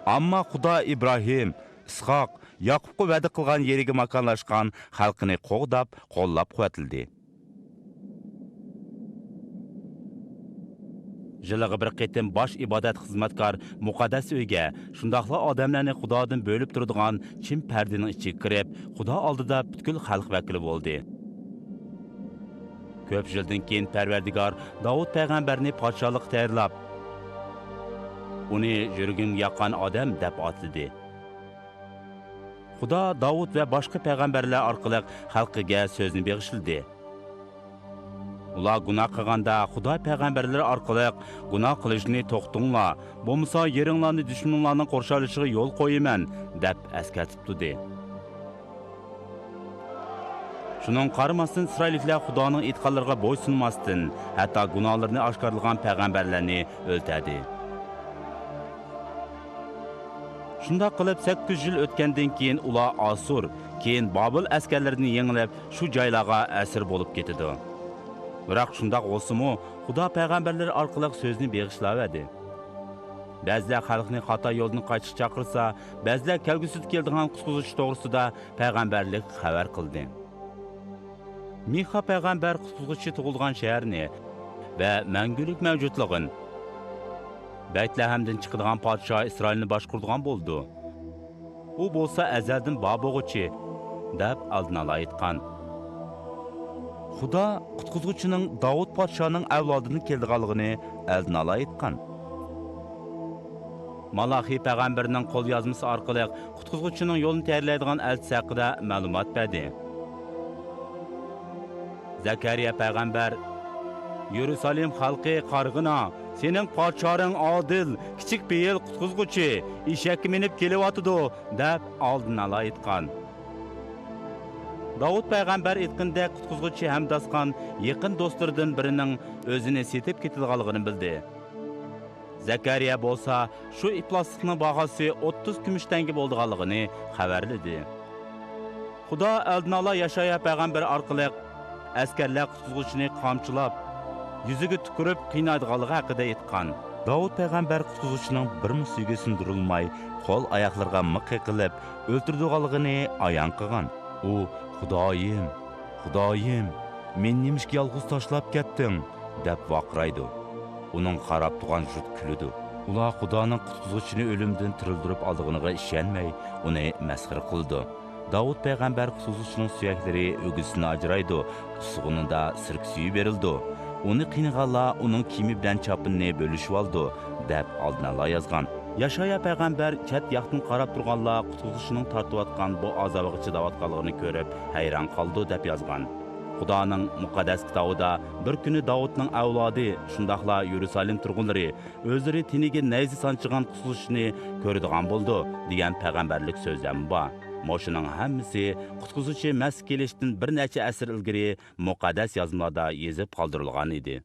ئەمما خۇدا ئىبراھىم، ئىسھاق، ياقۇپقا ۋەدە قىلغان يېرىگە ماكانلاشقان خەلقىنى قوغداپ، قوللاپ-قۇۋۋەتلىدى. يىلىغا بىر قېتىم باش ئىبادەت خىزمەتكار مۇقەددەس ئۆيگە، شۇنداقلا ئادەملەرنى خۇدادىن بۆلۈپ تۇرىدىغان چىم پەردىنىڭ ئىچىگە كىرىپ، خۇدا ئالدىدا پۈتكۈل خەلق ۋەكىلى بولدى. كۆپ يىلدىن كېيىن پەرۋەردىگار داۋۇت پەيغەمبەرنى پادىشاھلىققا تەييارلاپ، ئۇنى يۈرىكىمگە ياققان ئادەم دەپ ئاتىدى. خۇدا داۋۇت ۋە باشقا پەيغەمبەرلەر ئارقىلىق خەلقىگە سۆزنى بېغىشلىدى. ئۇلار گۇناھ قىلغاندا، خۇدا پەيغەمبەرلىرى ئارقىلىق، «گۇناھ قىلىشنى توختىتىڭلار، بولمىسا يېرىڭلارنى دۈشمىنىڭلارنىڭ قورشاۋېلىشىغا يول قويىمەن» دەپ ئەسكەرتىپ تۇردى. شۇنىڭغا قارىماستىن، ئىسرائىللىكلار خۇدانىڭ ئېيتقانلىرىغا بويسۇنماستىن، ھەتتا گۇناھلىرىنى ئاشكارىلىغان پەيغەمبەرلەرنى ئۆلتۈردى. شۇنداق قىلىپ، سەككىز يۈز يىل ئۆتكەندىن كېيىن، ئۇلار ئاسۇر، كېيىن بابىل ئەسكەرلىرىنى يېڭىپ، شۇ جايلارغا ئەسىر بولۇپ كېتىدۇ. بىراق شۇنداق بولسىمۇ، خۇدا پەيغەمبەرلىرى ئارقىلىق سۆزنى بېغىشلاۋەردى. بەزىلەر خەلقنى خاتا يولدىن قايتىشقا چاقىرسا، بەزىلەر كەلگۈسىدە كېلىدىغان قۇتقۇزغۇچى توغرىسىدا پەيغەمبەرلىك خەۋەر قىلدى. مىخا پەيغەمبەر قۇتقۇزغۇچى تۇغۇلغان شەھەرنى ۋە مەڭگۈلۈك مەۋجۇتلۇقىنى، بەيتلەھەمدىن چىقىدىغان پادىشاھ ئىسرائىلنى باشقۇرىدىغان بولىدۇ. ئۇ بولسا ئەزەلدىن بار بولغۇچى، دەپ ئالدىن ئالا ئېيتقان. خۇدا قۇتقۇزغۇچىنىڭ داۋۇت پادىشاھنىڭ ئەۋلادىدىن كېلىدىغانلىقىنى ئالدىن ئالا ئېيتقان. مالاخىي پەيغەمبەرنىڭ قوليازمىسى ئارقىلىق قۇتقۇزغۇچىنىڭ يولىنى تەييارلايدىغان ئەلچىسى ھەققىدە مەلۇمات بەردى. زەكەرىيا پەيغەمبەر، «يېرۇسالېم خەلقى قارىغىنا، سېنىڭ پادىشاھىڭ ئادىل، كىچىك پېئىل قۇتقۇزغۇچى، ئېشەككە مىنىپ كېلىۋاتىدۇ» دەپ ئالدىن ئالا ئېيتقان. داۋۇت پەيغەمبەر ئېيتقىنىدەك، قۇتقۇزغۇچى ھەمداسخان يېقىن دوستلىرىدىن بىرىنىڭ ئۆزىنى سېتىپ كېتىدىغانلىقىنى بىلدى. زەكەرىيا بولسا شۇ ئىپلاسلىقنىڭ باھاسى ئوتتۇز كۈمۈش تەڭگە بولىدىغانلىقىنى خەۋەرلىدى. خۇدا ئالدىنئالا ياشايا پەيغەمبەر ئارقىلىق ئەسكەرلەر قۇتقۇزغۇچىنى قامچىلاپ، يۈزىگە تۈكۈرۈپ قىينايدىغانلىقى ھەققىدە ئېيتقان. داۋۇت پەيغەمبەر قۇتقۇزغۇچىنىڭ بىرمۇ سۆيگۈ سىڭدۈرۈلمەي، قول-ئاياقلىرىغا مىخ قېقىلىپ ئۆلتۈرىدىغانلىقىنى ئايان قىلغان. ئۇ، «خۇدايىم، خۇدايىم، مېنى نېمىشقا يالغۇز تاشلاپ كەتتىڭ؟» دەپ ۋارقىرايدۇ. ئۇنىڭغا قاراپ تۇرغان جۇت كۈلىدۇ. ئۇلار خۇدانىڭ قۇتقۇزغۇچىنى ئۆلۈمدىن تىرىلدۈرۈپ ئالىدىغىنىغا ئىشەنمەي، ئۇنى مەسخىرە قىلىدۇ. داۋۇت پەيغەمبەر قۇتقۇزغۇچىنىڭ سۆيەكلىرى ئۆگزىسىدىن ئاجرايدۇ، ئۇسسۇغىنىدا سىرك سۈيى بېرىلىدۇ. ئۇنى قىينىغانلار ئۇنىڭ كىيىمى بىلەن چاپىنىنى بۆلۈشۈۋالىدۇ، دەپ ئالدىنئالا يازغان. ياشايا پەيغەمبەر چەت ياقتىن قاراپ تۇرغانلار قۇتقۇزغۇچىنىڭ تارتىۋاتقان بۇ ئازابىغا چىداۋاتقانلىقىنى كۆرۈپ ھەيران قالىدۇ، دەپ يازغان. خۇدانىڭ مۇقەددەس كىتابىدا بىر كۈنى داۋۇتنىڭ ئەۋلادى، شۇنداقلا يېرۇسالېم تۇرغۇنلىرى ئۆزلىرى تېنىگە نەيزە سانچىغان قۇتقۇزغۇچىنى كۆرىدىغان بولىدۇ، دېگەن پەيغەمبەرلىك سۆزلەرمۇ بار. مۇشۇنىڭ ھەممىسى قۇتقۇزغۇچى مەسچىتكە كېلىشتىن بىر نەچچە ئەسىر ئىلگىرى مۇقەددەس يازمىلاردا يېزىپ قالدۇرۇلغان ئىدى.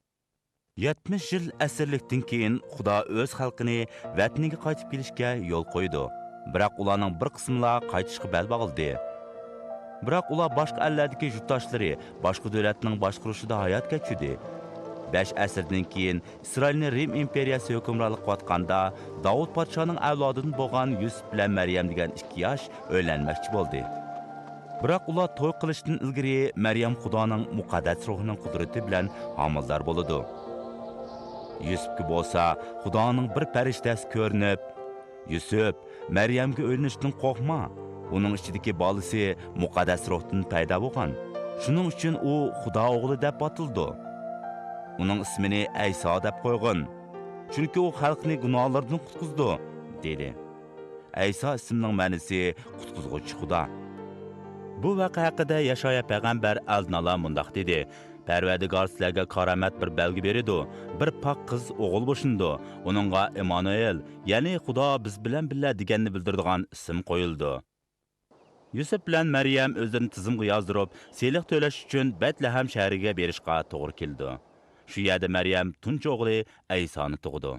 يەتمىش يىل ئەسىرلىكتىن كېيىن، خۇدا ئۆز خەلقىنى ۋەتىنىگە قايتىپ كېلىشكە يول قويىدۇ. بىراق ئۇلارنىڭ بىر قىسمىلا قايتىشقا بەل باغلىدى. بىراق ئۇلار باشقا ئەللەردىكى يۇرتداشلىرى، باشقا دۆلەتنىڭ باشقۇرۇشىدا ھايات كەچۈردى. بەش ئەسىردىن كېيىن، ئىسرائىلنى رىم ئىمپېرىيەسى ھۆكۈمرانلىق قىلىۋاتقاندا، داۋۇت پادىشاھنىڭ ئەۋلادىدىن بولغان يۈسۈپ بىلەن مەريەم دېگەن ئىككى ياش ئۆيلەنمەكچى بولدى. بىراق ئۇلار توي قىلىشتىن ئىلگىرى مەريەم خۇدانىڭ مۇقەددەس روھىنىڭ قۇدرىتى بىلەن ھامىلىدار بولىدۇ. يۈسۈپكە بولسا خۇدانىڭ بىر پەرىشتەسى كۆرۈنۈپ، «يۈسۈپ، مەريەمگە ئۆيلىنىشتىن قورقما. ئۇنىڭ ئىچىدىكى بالىسى مۇقەددەس روھتىن پەيدا بولغان. شۇنىڭ ئۈچۈن ئۇ خۇدا ئوغلى دەپ ئاتىلىدۇ. ئۇنىڭ ئىسمىنى ئەيسا دەپ قويغىن. چۈنكى ئۇ خەلقنى گۇناھلىرىدىن قۇتقۇزىدۇ» دېدى. ئەيسا ئىسمىنىڭ مەنىسى «قۇتقۇزغۇچى خۇدا». بۇ ۋەقە ھەققىدە ياشايا پەيغەمبەر ئالدىنئالا مۇنداق دېدى: «پەرۋەردىگار سىلەرگە كارامەت بىر بەلگە بېرىدۇ، بىر پاك قىز ئوغۇل بوشىنىدۇ، ئۇنىڭغا ئىممانۇئېل، يەنى خۇدا بىز بىلەن بىللە دېگەننى بىلدۈرىدىغان ئىسىم قويۇلىدۇ.» يۈسۈپ بىلەن مەريەم ئۆزلىرىنى تىزىمغا يازدۇرۇپ، سېلىق تۆلەش ئۈچۈن بەتلەھەم شەھىرىگە بېرىشقا توغرا كېلىدۇ. شۇ يەردە مەريەم تۇنجى ئوغلى ئەيسانى تۇغىدۇ.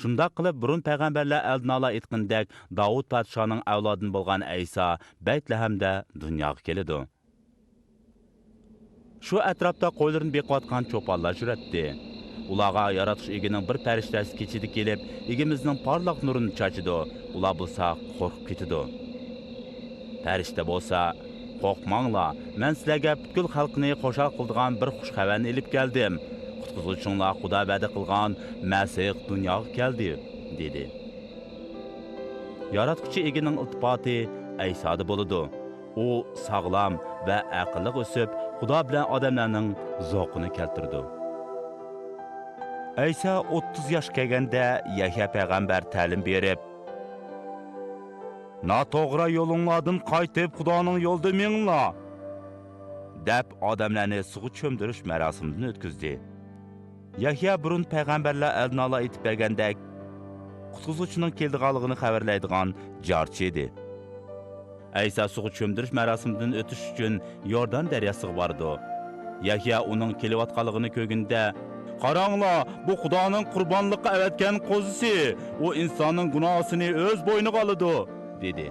شۇنداق قىلىپ، بۇرۇن پەيغەمبەرلەر ئالدىنئالا ئېيتقىنىدەك، داۋۇت پادىشاھنىڭ ئەۋلادىدىن بولغان ئەيسا بەتلەھەمدە دۇنياغا كېلىدۇ. شۇ ئەتراپتا قويلىرىنى بېقىۋاتقان چوپانلار يۈرەتتى. ئۇلارغا ياراتقۇچى ئىگىنىڭ بىر پەرىشتىسى كېچىدە كېلىپ، ئىگىمىزنىڭ پارلاق نۇرىنى چاچىدۇ، ئۇلار بولسا قورقۇپ كېتىدۇ. پەرىشتە بولسا، «قورقماڭلار، مەن سىلەرگە پۈتكۈل خەلقنى خۇشال قىلىدىغان بىر خۇش خەۋەرنى ئېلىپ كەلدىم. قۇتقۇزغۇچىڭلار خۇدا ۋەدە قىلغان مەسىھ دۇنياغا كەلدى» دېدى. ياراتقۇچى ئىگىنىڭ ئىلتىپاتى ئەيسادا بولىدۇ. ئۇ ساغلام ۋە ئەقىللىق ئۆسۈپ، خۇدا بىلەن ئادەملەرنىڭ زوقىنى كەلتۈرىدۇ. ئەيسا ئوتتۇز ياشقا كەلگەندە، يەھيا پەيغەمبەر تەلىم بېرىپ، «ناتوغرا يولۇڭلاردىن قايتىپ، خۇدانىڭ يولىدا مېڭىڭلار» دەپ، ئادەملەرنى سۇغا چۆمدۈرۈش مەراسىمىدىن ئۆتكۈزدى. يەھيا بۇرۇن پەيغەمبەرلەر ئالدىنئالا ئېيتىپ بەرگەندەك، قۇتقۇزغۇچىنىڭ كېلىدىغانلىقىنى خەۋەرلەيدىغان جارچى ئىدى. ئەيسا سۇغا چۆمدۈرۈش مەراسىمىدىن ئۆتۈش ئۈچۈن يوردان دەرياسىغا بارىدۇ. يەھيا ئۇنىڭ كېلىۋاتقانلىقىنى كۆرگىنىدە، «قاراڭلار، بۇ خۇدانىڭ قۇربانلىققا ئەۋەتكەن قوزىسى، ئۇ ئىنساننىڭ گۇناھىسىنى ئۆز بوينىغا ئالىدۇ» دېدى.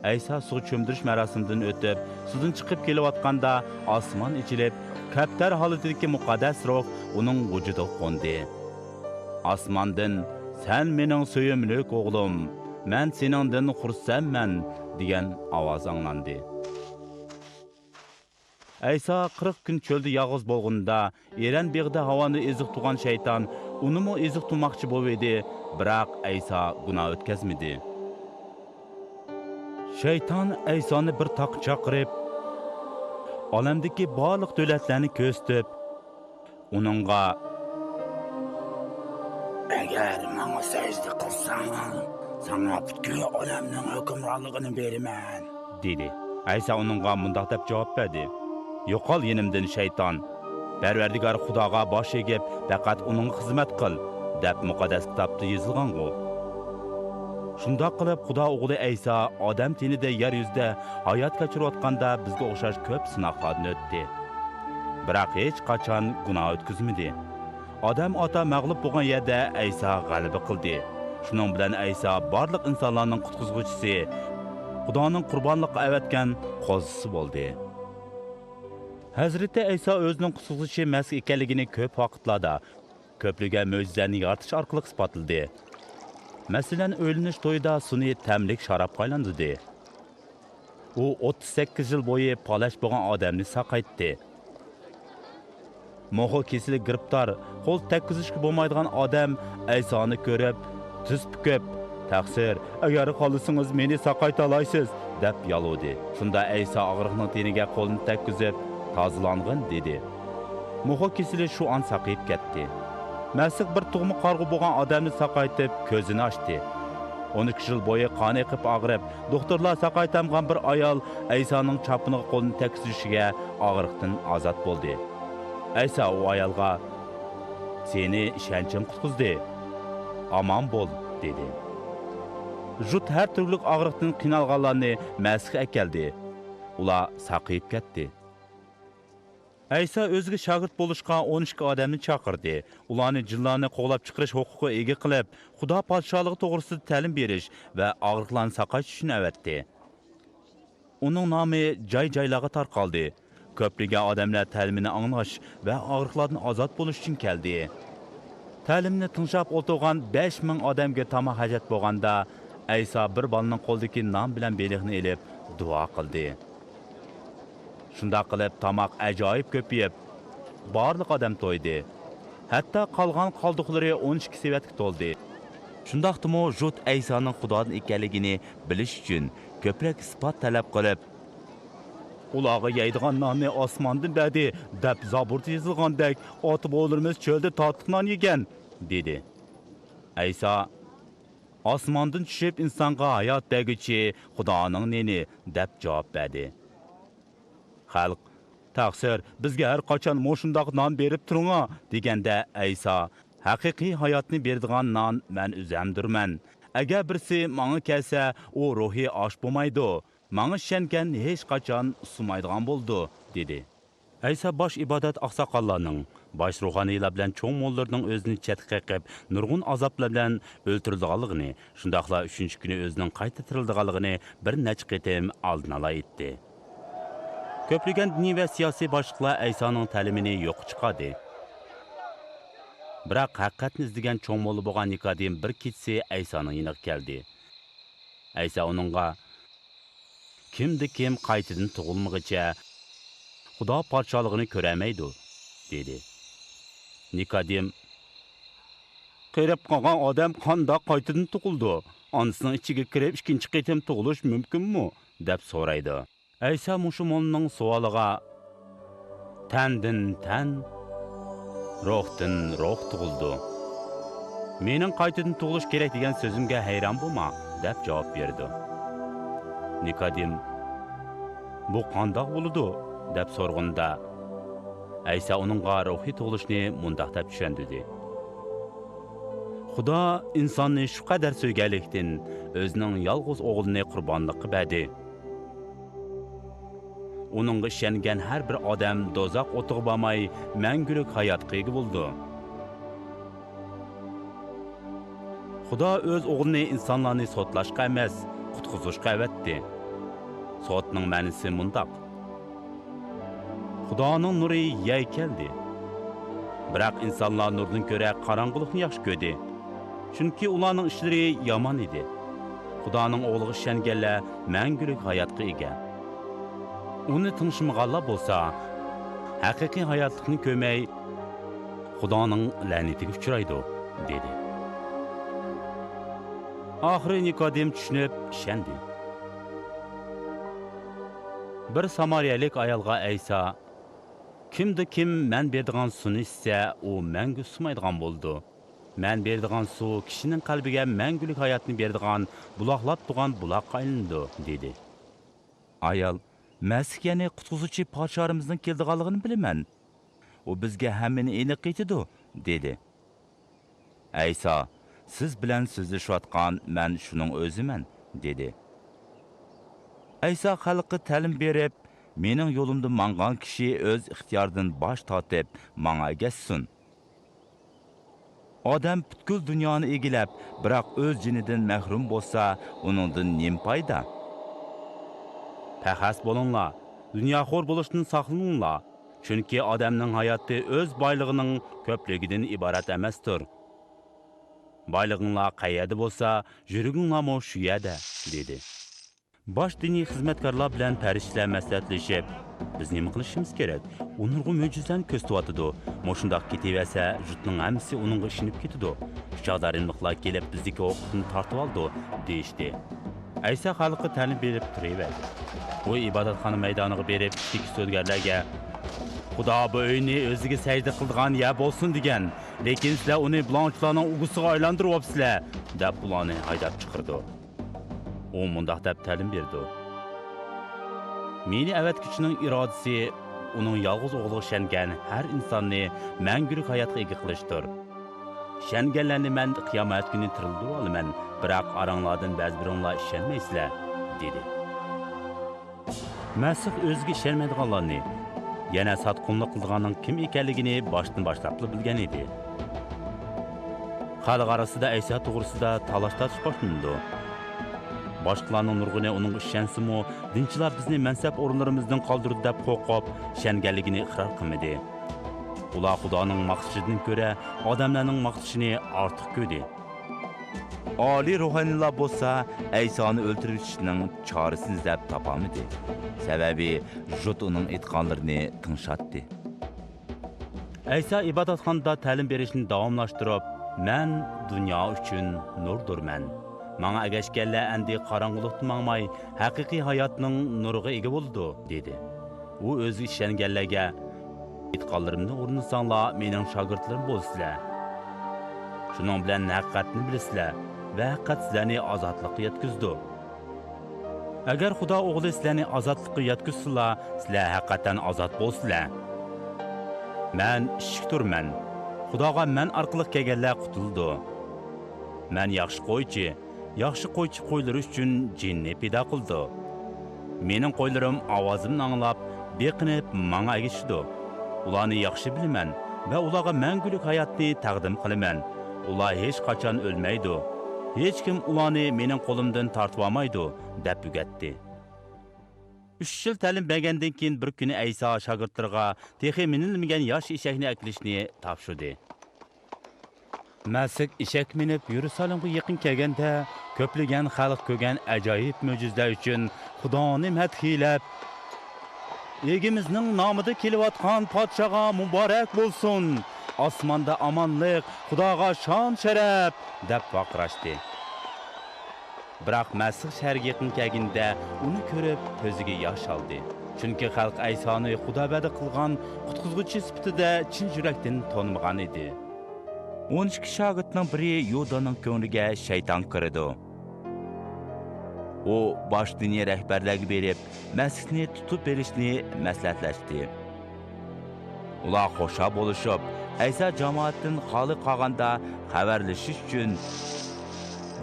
ئەيسا سۇغا چۆمدۈرۈش مەراسىمىدىن ئۆتۈپ، سۇدىن چىقىپ كېلىۋاتقاندا، ئاسمان ئېچىلىپ، كەپتەر ھالىتىدىكى مۇقەددەس روھ ئۇنىڭ ۋۇجۇدىغا قوندى. ئاسماندىن، «سەن مېنىڭ سۆيۈملۈك ئوغلۇم، مەن سېنىڭدىن خۇرسەنمەن» دېگەن ئاۋاز ئاڭلاندى. ئەيسا قىرىق كۈن چۆلدە يالغۇز بولغىنىدا، ئېرەن بېغىدا ھاۋانى ئېزىقتۇرغان شەيتان ئۇنىمۇ ئېزىقتۇرماقچى بولۇۋىدى، بىراق ئەيسا گۇناھ ئۆتكەزمىدى. شەيتان ئەيسانى بىر تاغقا چاقىرىپ، ئالەمدىكى بارلىق دۆلەتلەرنى كۆرسىتىپ، ئۇنىڭغا، «ئەگەر ماڭا سەجدە قىلساڭ، ساڭا پۈتكۈل ئالەمنىڭ ھۆكۈمرانلىقىنى بېرىمەن» دېدى. ئەيسا ئۇنىڭغا مۇنداق دەپ جاۋاب بەردى، «يوقال يېنىمدىن، شەيتان! پەرۋەردىگار خۇداغا باش ئېگىپ، پەقەت ئۇنىڭغا خىزمەت قىل، دەپ مۇقەددەس كىتابتا يېزىلغانغۇ؟» شۇنداق قىلىپ، خۇدا ئوغلى ئەيسا ئادەم تېنىدە يەر يۈزىدە ھايات كەچۈرۈۋاتقاندا بىزگە ئوخشاش كۆپ سىناقلاردىن ئۆتتى. بىراق ھېچقاچان گۇناھ ئۆتكۈزمىدى. ئادەم ئاتا مەغلۇپ بولغان يەردە ئەيسا غەلىبە قىلدى. شۇنىڭ بىلەن ئەيسا بارلىق ئىنسانلارنىڭ قۇتقۇزغۇچىسى، خۇدانىڭ قۇربانلىققا ئەۋەتكەن قوزىسى بولدى. ھەزرىتى ئەيسا ئۆزىنىڭ قۇتقۇزغۇچى مەسىھ ئىكەنلىكىنى كۆپ ۋاقىتلاردا، كۆپلىگەن مۆجىزىلەرنى يارىتىش ئارقىلىق ئىسپاتلىدى. مەسىلەن، ئۆيلىنىش تويىدا سۇنى تەملىك شارابقا ئايلاندۇردى. ئۇ ئوتتۇز سەككىز يىل بويى پالەچ بولغان ئادەمنى ساقايتتى. موخا كېسىلى گىرىپتار، قول تەگكۈزۈشكە بولمايدىغان ئادەم ئەيسانى كۆرۈپ، تىز پۈكۈپ، «تەقسىر، ئەگەر خالىسىڭىز مېنى ساقايتالايسىز» دەپ يالۋۇردى. شۇندا ئەيسا ئاغرىقنىڭ تېنىگە قولىنى تەگكۈزۈپ، «تازىلانغىن» دېدى. موخا كېسىلى شۇ ئان ساقىيىپ كەتتى. مەسىھ بىر تۇغما قارىغۇ بولغان ئادەمنى ساقايتىپ، كۆزىنى ئاچتى. ئون ئىككى يىل بويى قان ئېقىپ ئاغرىپ، دوختۇرلار ساقايتالمىغان بىر ئايال ئەيسانىڭ چاپىنىغا قولىنى تەگكۈزۈشىگە ئاغرىقتىن ئازاد بولدى. ئەيسا ئۇ ئايالغا، «سېنى ئىشەنچىڭ قۇتقۇزدى. ئامان بول» دېدى. ژۇت ھەر تۈرلۈك ئاغرىقتىن قىينالغانلارنى مەسىھكە ئەكەلدى. ئۇلار ساقىيىپ كەتتى. ئەيسا ئۆزىگە شاگىرت بولۇشقا ئون ئىككى ئادەمنى چاقىردى. ئۇلارنى جىنلارنى قوغلاپ چىقىرىش ھوقۇقىغا ئىگە قىلىپ، خۇدا پادىشاھلىقى توغرىسىدا تەلىم بېرىش ۋە ئاغرىقلارنى ساقايتىش ئۈچۈن ئەۋەتتى. ئۇنىڭ نامى جاي-جايلارغا تارقالدى. كۆپلىگەن ئادەملەر تەلىمىنى ئاڭلاش ۋە ئاغرىقلاردىن ئازاد بولۇش ئۈچۈن كەلدى. تەلىمنى تىڭشاپ ئولتۇرغان بەش مىڭ ئادەمگە تاماق ھاجەت بولغاندا، ئەيسا بىر بالىنىڭ قولىدىكى نان بىلەن بېلىقنى ئېلىپ دۇئا قىلدى. شۇنداق قىلىپ، تاماق ئاجايىپ كۆپىيىپ، بارلىق ئادەم تويدى. ھەتتا قالغان قالدۇقلىرى ئون ئىككى سېۋەتكە تولدى. شۇنداقتىمۇ ژۇت ئەيسانىڭ خۇدادىن ئىكەنلىكىنى بىلىش ئۈچۈن كۆپرەك ئىسپات تەلەپ قىلىپ، «ئۇلارغا يەيدىغان ناننى ئاسماندىن بەردى» دەپ زابۇردا يېزىلغاندەك، «ئاتا-بوۋىلىرىمىز چۆلدە تاتلىق نان يېگەن» دېدى. ئەيسا، «ئاسماندىن چۈشۈپ ئىنسانغا ھايات بەرگۈچى خۇدانىڭ نېنى» دەپ جاۋاب بەردى. خەلق، «تەقسىر، بىزگە ھەر قاچان مۇشۇنداق نان بېرىپ تۇرۇڭا» دېگەندە، ئەيسا، «ھەقىقىي ھاياتنى بېرىدىغان نان مەن ئۆزەمدۇرمەن. ئەگەر بىرسى ماڭا كەلسە، ئۇ روھى ئاچ بولمايدۇ. ماڭا ئىشەنگەن ھېچقاچان ئۇسسىمايدىغان بولىدۇ» دېدى. ئەيسا باش ئىبادەت ئاقساقاللارنىڭ، باش روھانىيلار بىلەن چوڭ موللىرىنىڭ ئۆزىنى چەتكە قېقىپ، نۇرغۇن ئازابلار بىلەن ئۆلتۈرۈلىدىغانلىقىنى، شۇنداقلا ئۈچىنچى كۈنى ئۆزىنىڭ قايتا تىرىلىدىغانلىقىنى بىر نەچچە قېتىم ئالدىنئالا ئېيتتى. كۆپلىگەن دىنىي ۋە سىياسىي باشلىقلار ئەيسانىڭ تەلىمىنى يوققا چىقاردى. بىراق ھەقىقەتنى ئىزدىگەن چوڭ موللا بولغان نىكادىم بىر كېچىسى ئەيسانىڭ يېنىغا كەلدى. ئەيسا ئۇنىڭغا، «كىمدە كىم قايتىدىن تۇغۇلمىغىچە خۇدا پادىشاھلىقىنى كۆرەلمەيدۇ» دېدى. نىكادىم، «قېرىپ قالغان ئادەم قانداق قايتىدىن تۇغۇلىدۇ؟ ئانىسىنىڭ ئىچىگە كىرىپ ئىككىنچى قېتىم تۇغۇلۇش مۇمكىنمۇ؟» دەپ سورايدۇ. ئەيسا مۇشۇ موللىنىڭ سوئالىغا، «تەندىن تەن، روھتىن روھ تۇغۇلىدۇ. مېنىڭ قايتىدىن تۇغۇلۇش كېرەك دېگەن سۆزۈمگە ھەيران بولما» دەپ جاۋاب بېرىدۇ. نىكادىم، «بۇ قانداق بولىدۇ؟» دەپ سورىغىنىدا، ئەيسا ئۇنىڭغا روھىي تۇغۇلۇشنى مۇنداق دەپ چۈشەندۈردى: «خۇدا ئىنساننى شۇ قەدەر سۆيگەنلىكتىن، ئۆزىنىڭ يالغۇز ئوغلىنى قۇربانلىققا بەردى. ئۇنىڭغا ئىشەنگەن ھەر بىر ئادەم دوزاخ ئوتىغا بارماي، مەڭگۈلۈك ھاياتقا ئىگە بولىدۇ.» خۇدا ئۆز ئوغلىنى ئىنسانلارنى سوتلاشقا ئەمەس، قۇتقۇزۇشقا ئەۋەتتى. سوتنىڭ مەنىسى مۇنداق: خۇدانىڭ نۇرى يەرگە كەلدى. بىراق ئىنسانلار نۇردىن كۆرە قاراڭغۇلۇقنى ياخشى كۆردى، چۈنكى ئۇلارنىڭ ئىشلىرى يامان ئىدى. خۇدانىڭ ئوغلىغا ئىشەنگەنلەر مەڭگۈلۈك ھاياتقا ئىگە. ئۇنى تىڭشىمىغانلار بولسا، ھەقىقىي ھاياتلىقنى كۆرمەي، خۇدانىڭ لەنىتىگە ئۇچرايدۇ، دېدى. ئاخىرى نىكودېم چۈشىنىپ ئىشەندى. بىر سامارىيەلىك ئايالغا ئەيسا، «كىمدە كىم مەن بېرىدىغان سۇنى ئىچسە، ئۇ مەڭگۈ سۇسىمايدىغان بولىدۇ. مەن بېرىدىغان سۇ كىشىنىڭ قەلبىگە مەڭگۈلۈك ھاياتنى بېرىدىغان بۇلاقلاپ تۇرغان بۇلاققا ئايلىنىدۇ» دېدى. ئايال، «مەسىھ يەنى قۇتقۇزغۇچى پادىشاھىمىزنىڭ كېلىدىغانلىقىنى بىلىمەن. ئۇ بىزگە ھەممىنى ئېنىق ئېيتىدۇ» دېدى. ئەيسا، «سىز بىلەن سۆزلىشىۋاتقان مەن شۇنىڭ ئۆزىمەن» دېدى. ئەيسا خەلققە تەلىم بېرىپ، «مېنىڭ يولۇمدا ماڭغان كىشى ئۆز ئىختىيارىدىن باش تارتىپ، ماڭا ئەگەشسۇن. ئادەم پۈتكۈل دۇنيانى ئىگىلەپ، بىراق ئۆز جېنىدىن مەھرۇم بولسا، ئۇنىڭدىن نېمە پايدا؟ پەخەس بولۇڭلار، دۇنياخور بولۇشتىن ساقلىنىڭلار، چۈنكى ئادەمنىڭ ھاياتى ئۆز بايلىقىنىڭ كۆپلۈكىدىن ئىبارەت ئەمەستۇر. بايلىقىڭلار قەيەردە بولسا، يۈرىكىڭلارمۇ شۇ يەردە» دېدى. باش دىنىي خىزمەتكارلار بىلەن پەرىشتىلەر مەسلىھەتلىشىپ، «بىز نېمە قىلىشىمىز كېرەك؟ ئۇ نۇرغۇن مۆجىزىلەرنى كۆرسىتىۋاتىدۇ. مۇشۇنداق كېتىۋەرسە، جۇتنىڭ ھەممىسى ئۇنىڭغا ئىشىنىپ كېتىدۇ. شۇ چاغدا رىملىقلار كېلىپ، بىزدىكى ھوقۇقنى تارتىۋالىدۇ» دېيىشتى. ئەيسا خەلققە تەلىم بېرىپ تۇرۇۋەردى. ئۇ ئىبادەتخانا مەيدانىغا بېرىپ، ئىچىدىكى سودىگەرلەرگە، «خۇدا بۇ ئۆينى ئۆزىگە سەجدە قىلىدىغان يەر بولسۇن دېگەن، لېكىن سىلەر ئۇنى بۇلاڭچىلارنىڭ ئۇۋىسىغا ئايلاندۇرۇۋاپسىلەر» دەپ، ئۇلارنى ھايداپ چىقىرىدۇ. ئۇ مۇنداق دەپ تەلىم بېرىدۇ: «مېنى ئەۋەتكۈچىنىڭ ئىرادىسى ئۇنىڭ يالغۇز ئوغلىغا ئىشەنگەن ھەر ئىنساننى مەڭگۈلۈك ھاياتقا ئىگە قىلىشتۇر. ئىشەنگەنلەرنى مەن قىيامەت كۈنى تىرىلدۈرۈۋالىمەن، بىراق ئاراڭلاردىن بەزى بىرىڭلار ئىشەنمەيسىلەر» دېدى. مەسىھ ئۆزىگە ئىشەنمەيدىغانلارنى، يەنە ساتقۇنلۇق قىلىدىغاننىڭ كىم ئىكەنلىكىنى باشتىن باشلاپلا بىلگەن ئىدى. خەلق ئارىسىدا ئەيسا توغرىسىدا تالاش-تارتىش باشلىنىدۇ. باشقىلارنىڭ نۇرغۇنى ئۇنىڭغا ئىشەنسىمۇ، دىنچىلار بىزنى مەنسەپ ئورۇنلىرىمىزدىن قالدۇرىدۇ دەپ قورقۇپ، ئىشەنگەنلىكىنى ئىقرار قىلمىدى. ئۇلار خۇدانىڭ ماختىشىدىن كۆرە ئادەملەرنىڭ ماختىشىنى ئارتۇق كۆردى. ئالىي روھانىيلار بولسا ئەيسانى ئۆلتۈرۈۋېتىشنىڭ چارىسىنى ئىزدەپ تاپالمىدى. سەۋەبى، جۇت ئۇنىڭ ئېيتقانلىرىنى تىڭشاتتى. ئەيسا ئىبادەتخانىدا تەلىم بېرىشنى داۋاملاشتۇرۇپ، «مەن دۇنيا ئۈچۈن نۇردۇرمەن. ماڭا ئەگەشكەنلەر ئەمدى قاراڭغۇلۇقتا ماڭماي، ھەقىقىي ھاياتنىڭ نۇرىغا ئىگە بولىدۇ» دېدى. ئۇ ئۆزىگە ئىشەنگەنلەرگە، «ئېيتقانلىرىمنى ئورۇندىساڭلار، مېنىڭ شاگىرتلىرىم بولىسىلەر. شۇنىڭ بىلەن ھەقىقەتنى بىلىسىلەر ۋە ھەقىقەت سىلەرنى ئازادلىققا يەتكۈزىدۇ. ئەگەر خۇدا ئوغلى سىلەرنى ئازادلىققا يەتكۈزسىلا، سىلەر ھەقىقەتەن ئازاد بولىسىلەر. مەن ئىشىك تۇرمەن. خۇداغا مەن ئارقىلىق كەلگەنلەر قۇتۇلىدۇ. مەن ياخشى قويچى. ياخشى قويچى قويلىرى ئۈچۈن جېنىنى پىدا قىلىدۇ. مېنىڭ قويلىرىم ئاۋازىمنى ئاڭلاپ، بېقىنىپ ماڭا ئەگىشىدۇ. ئۇلارنى ياخشى بىلىمەن ۋە ئۇلارغا مەڭگۈلۈك ھاياتنى تەقدىم قىلىمەن. ئۇلار ھېچقاچان ئۆلمەيدۇ. ھېچكىم ئۇلارنى مېنىڭ قولۇمدىن تارتىۋالمايدۇ» دەپ ئۆگەتتى. ئۈچ يىل تەلىم بەرگەندىن كېيىن، بىر كۈنى ئەيسا شاگىرتلىرىغا تېخى مىنىلمىگەن ياش ئېشەكنى ئەكېلىشنى تاپشۇردى. مەسىھ ئېشەككە مىنىپ يېرۇسالېمغا يېقىن كەلگەندە، كۆپلىگەن خەلق كۆرگەن ئاجايىپ مۆجىزىلەر ئۈچۈن خۇدانى مەدھىيلەپ، «ئىگىمىزنىڭ نامىدا كېلىۋاتقان پادىشاھقا مۇبارەك بولسۇن! ئاسماندا ئامانلىق، خۇداغا شان-شەرەپ!» دەپ ۋارقىراشتى. بىراق مەسىھ شەھەرگە يېقىن كەلگىنىدە ئۇنى كۆرۈپ، كۆزىگە ياش ئالدى. چۈنكى خەلق ئەيسانى خۇدا ۋەدە قىلغان قۇتقۇزغۇچى سۈپىتىدە چىن يۈرەكتىن تونۇمىغان ئىدى. ئون ئىككى شاگىرتنىڭ بىرى يۇدانىڭ كۆڭلىگە شەيتان كىرىدۇ. ئۇ باش دىنىي رەھبەرلەرگە بېرىپ، مەسىھنى تۇتۇپ ئېلىشنى مەسلىھەتلەشتى. ئۇلار خۇشال بولۇشۇپ، ئەيسا جامائەتتىن خالىي قالغاندا خەۋەرلىشىش ئۈچۈن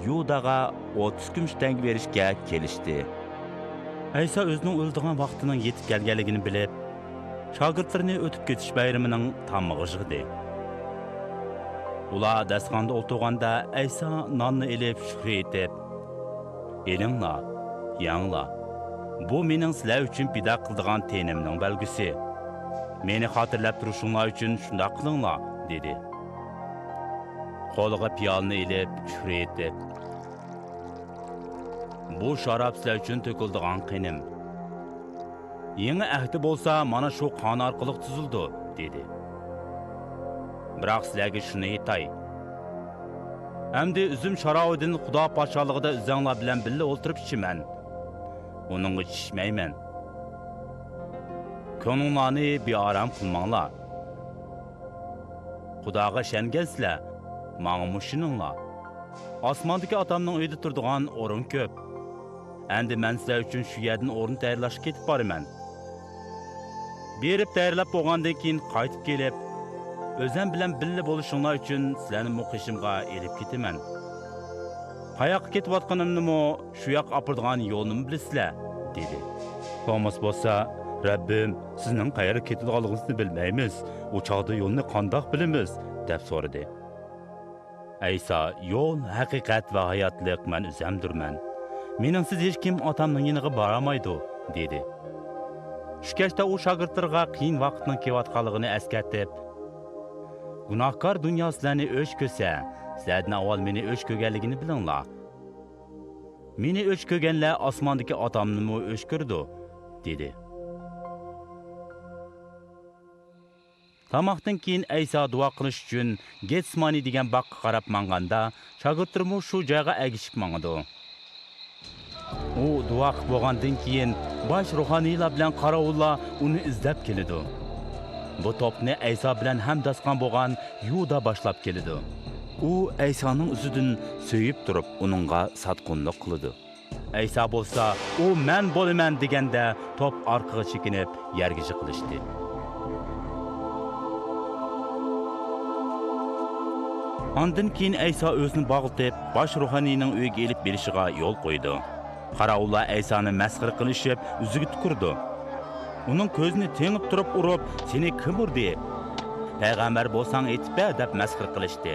يۇداغا ئوتتۇز كۈمۈش تەڭگە بېرىشكە كېلىشتى. ئەيسا ئۆزىنىڭ ئۆلىدىغان ۋاقتىنىڭ يېتىپ كەلگەنلىكىنى بىلىپ، شاگىرتلىرىنى ئۆتۈپ كېتىش بايرىمىنىڭ تامىغا يىغدى. ئۇلار داستىخاندا ئولتۇرغاندا، ئەيسا ناننى ئېلىپ، شۈكرى ئېيتىپ، «ئېلىڭلار، يەڭلار. بۇ مېنىڭ سىلەر ئۈچۈن پىدا قىلىدىغان تېنىمنىڭ بەلگىسى. مېنى خاتىرىلەپ تۇرۇشۇڭلار ئۈچۈن شۇنداق قىلىڭلار» دېدى. قولىغا پىيالىنى ئېلىپ، شۈكرى ئېيتىپ، «بۇ شاراب سىلەر ئۈچۈن تۆكۈلىدىغان قېنىم. يېڭى ئەھدى بولسا مانا شۇ قان ئارقىلىق تۈزۈلىدۇ» دېدى. «بىراق سىلەرگە شۇنى ئېيتاي، ئەمدى ئۈزۈم شارابىدىن خۇدا پادىشاھلىقىدا ئۆزەڭلار بىلەن بىللە ئولتۇرۇپ ئىچىمەن. ئۇنىڭغا چىشمەيمەن. كۆڭلۈڭلارنى بىئارام قىلماڭلار. خۇداغا ئىشەنگەنسىلەر، ماڭىمۇ ئىشىنىڭلار. ئاسماندىكى ئاتامنىڭ ئۆيىدە تۇرىدىغان ئورۇن كۆپ. ئەمدى مەن سىلەر ئۈچۈن شۇ يەردىن ئورۇن تەييارلاشقا كېتىپ بارىمەن. بېرىپ تەييارلاپ بولغاندىن كېيىن قايتىپ كېلىپ، ئۆزەم بىلەن بىللە بولۇشۇڭلار ئۈچۈن سىلەرنىمۇ قېشىمغا ئېلىپ كېتىمەن. قاياققا كېتىۋاتقىنىمنىمۇ، شۇ ياققا ئاپىرىدىغان يولنىمۇ بىلىسىلەر» دېدى. توماس بولسا، «رەببىم، سىزنىڭ قەيەرگە كېتىدىغانلىقىڭىزنى بىلمەيمىز. ئۇ چاغدا يولنى قانداق بىلىمىز؟» دەپ سورىدى. ئەيسا، «يول، ھەقىقەت ۋە ھاياتلىق مەن ئۆزەمدۇرمەن. مېنىڭسىز ھېچكىم ئاتامنىڭ يېنىغا بارالمايدۇ» دېدى. شۇ كەچتە ئۇ شاگىرتلىرىغا قىيىن ۋاقىتنىڭ كېلىۋاتقانلىقىنى ئەسكەرتىپ، «گۇناھكار دۇنيا سىلەرنى ئۆچ كۆرسە، سىلەردىن ئاۋۋال مېنى ئۆچ كۆرگەنلىكىنى بىلىڭلار. مېنى ئۆچ كۆرگەنلەر ئاسماندىكى ئاتامنىمۇ ئۆچ كۆرىدۇ» دېدى. تاماقتىن كېيىن ئەيسا دۇئا قىلىش ئۈچۈن گېتسېمانى دېگەن باغقا قاراپ ماڭغاندا، شاگىرتلىرىمۇ شۇ جايغا ئەگىشىپ ماڭىدۇ. ئۇ دۇئا قىلىپ بولغاندىن كېيىن، باش روھانىيلار بىلەن قاراۋۇللار ئۇنى ئىزدەپ كېلىدۇ. بۇ توپنى ئەيسا بىلەن ھەمداستىخان بولغان يۇدا باشلاپ كېلىدۇ. ئۇ ئەيسانىڭ ئىزىدىن سۆيۈپ تۇرۇپ، ئۇنىڭغا ساتقۇنلۇق قىلىدۇ. ئەيسا بولسا، «ئۇ مەن بولىمەن» دېگەندە، توپ ئارقىغا چېكىنىپ، يەرگە يىقىلىشتى. ئاندىن كېيىن ئەيسا ئۆزىنى باغلىتىپ، باش روھانىينىڭ ئۆيىگە ئېلىپ بېرىشىغا يول قويىدۇ. قاراۋۇللار ئەيسانى مەسخىرە قىلىشىپ، ئۆزىگە تۈكۈرىدۇ. ئۇنىڭ كۆزىنى تېڭىپ تۇرۇپ ئۇرۇپ، «سېنى كىم ئۇردى؟ پەيغەمبەر بولساڭ ئېيتىپ بەر» دەپ مەسخىرە قىلىشتى.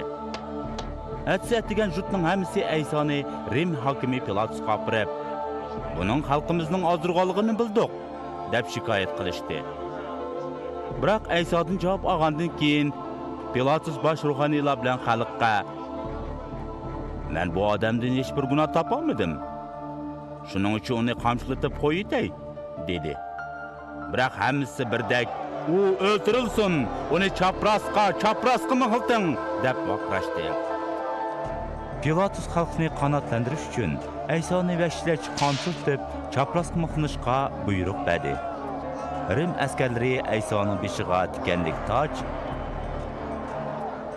ئەتىسى ئەتىگەن جۇتنىڭ ھەممىسى ئەيسانى رىم ھاكىمى پىلاتۇسقا ئاپىرىپ، «بۇنىڭ خەلقىمىزنىڭ ئازدۇرغانلىقىنى بىلدۇق» دەپ شىكايەت قىلىشتى. بىراق ئەيسادىن جاۋاب ئالغاندىن كېيىن، پىلاتۇس باش روھانىيلار بىلەن خەلققە، «مەن بۇ ئادەمدىن ھېچبىر گۇناھ تاپالمىدىم. شۇنىڭ ئۈچۈن ئۇنى قامچىلىتىپ قويۇۋېتەي» دېدى. بىراق ھەممىسى بىردەك، «ئۇ ئۆلتۈرۈلسۇن! ئۇنى چاپراسقا، چاپراسقا مىخلىتىڭ!» دەپ ۋارقىراشتى. پىلاتۇس خەلقنى قانائەتلەندۈرۈش ئۈچۈن، ئەيسانى ۋەھشىيلەرچە قامچىلىتىپ، چاپراسقا مىخلىنىشقا بۇيرۇق بەردى. رىم ئەسكەرلىرى ئەيسانىڭ بېشىغا تىكەنلىك تاج،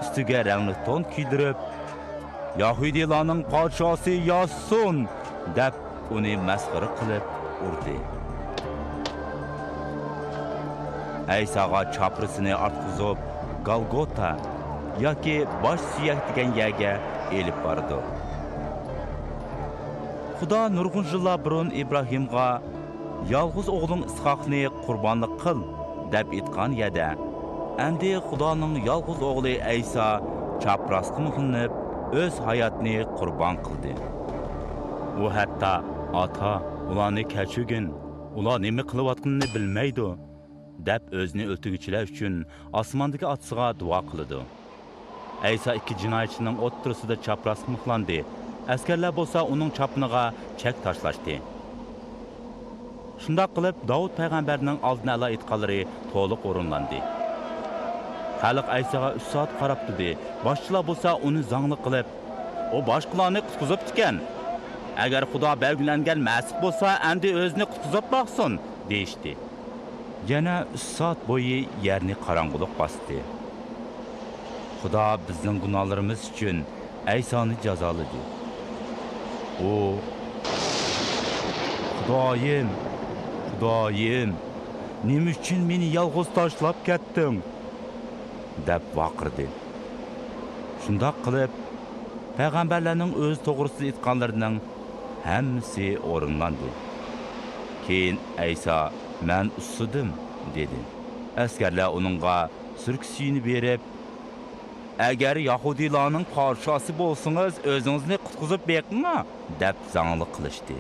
ئۈستىگە رەڭلىك تون كىيدۈرۈپ، «يەھۇدىيلارنىڭ پادىشاھى ياشىسۇن!» دەپ، ئۇنى مەسخىرە قىلىپ ئۇردى. ئەيساغا چاپرىسىنى ئارتقۇزۇپ، گالگوتا ياكى باش سۈيەك دېگەن يەرگە ئېلىپ بارىدۇ. خۇدا نۇرغۇن يىللار بۇرۇن ئىبراھىمغا، «يالغۇز ئوغلۇڭ ئىسھاقنى قۇربانلىق قىل» دەپ ئېيتقان يەردە، ئەمدى خۇدانىڭ يالغۇز ئوغلى ئەيسا چاپراسقا مىخلىنىپ، ئۆز ھاياتىنى قۇربان قىلدى. ئۇ ھەتتا، «ئاتا، ئۇلارنى كەچۈرگىن. ئۇلار نېمە قىلىۋاتقىنىنى بىلمەيدۇ، دەپ ئۆزىنى ئۆلتۈرگۈچىلەر ئۈچۈن ئاسماندىكى ئاتىسىغا دۇئا قىلىدۇ. ئەيسا ئىككى جىنايەتچىنىڭ ئوتتۇرىسىدا چاپراس مىخلاندى، ئەسكەرلەر بولسا ئۇنىڭ چاپىنىغا چەك تاشلاشتى. شۇنداق قىلىپ، داۋۇت پەيغەمبەرنىڭ ئالدىن ئەلا ئېيتقانلىرى تولۇق ئورۇنلاندى. خەلق ئەيساغا ئۈچ سائەت قاراپ تۇردى، باشچىلار بولسا ئۇنى زاڭلىق قىلىپ، «ئۇ باشقىلارنى قۇتقۇزۇپتىكەن. ئەگەر خۇدا بەلگىلەنگەن مەسىھ بولسا، ئەمدى ئۆزىنى قۇتقۇزۇپ باقسۇن» دېيىشتى. يەنە ئۈچ سائەت بويى يەرنى قاراڭغۇلۇق باستى. خۇدا بىزنىڭ گۇناھلىرىمىز ئۈچۈن ئەيسانى جازالىدى. ئۇ، «خۇدايىم، خۇدايىم، نېمە ئۈچۈن مېنى يالغۇز تاشلاپ كەتتىڭ؟» دەپ ۋارقىرىدى. شۇنداق قىلىپ، پەيغەمبەرلەرنىڭ ئۆزى توغرىسىدا ئېيتقانلىرىنىڭ ھەممىسى ئورۇنلاندى. كېيىن ئەيسا، «مەن ئۇسسىدىم» دېدى. ئەسكەرلەر ئۇنىڭغا سۈركە سۈيىنى بېرىپ، «ئەگەر يەھۇدىيلارنىڭ پادىشاھى بولسىڭىز، ئۆزىڭىزنى قۇتقۇزۇپ بېقىڭا» دەپ زاڭلىق قىلىشتى.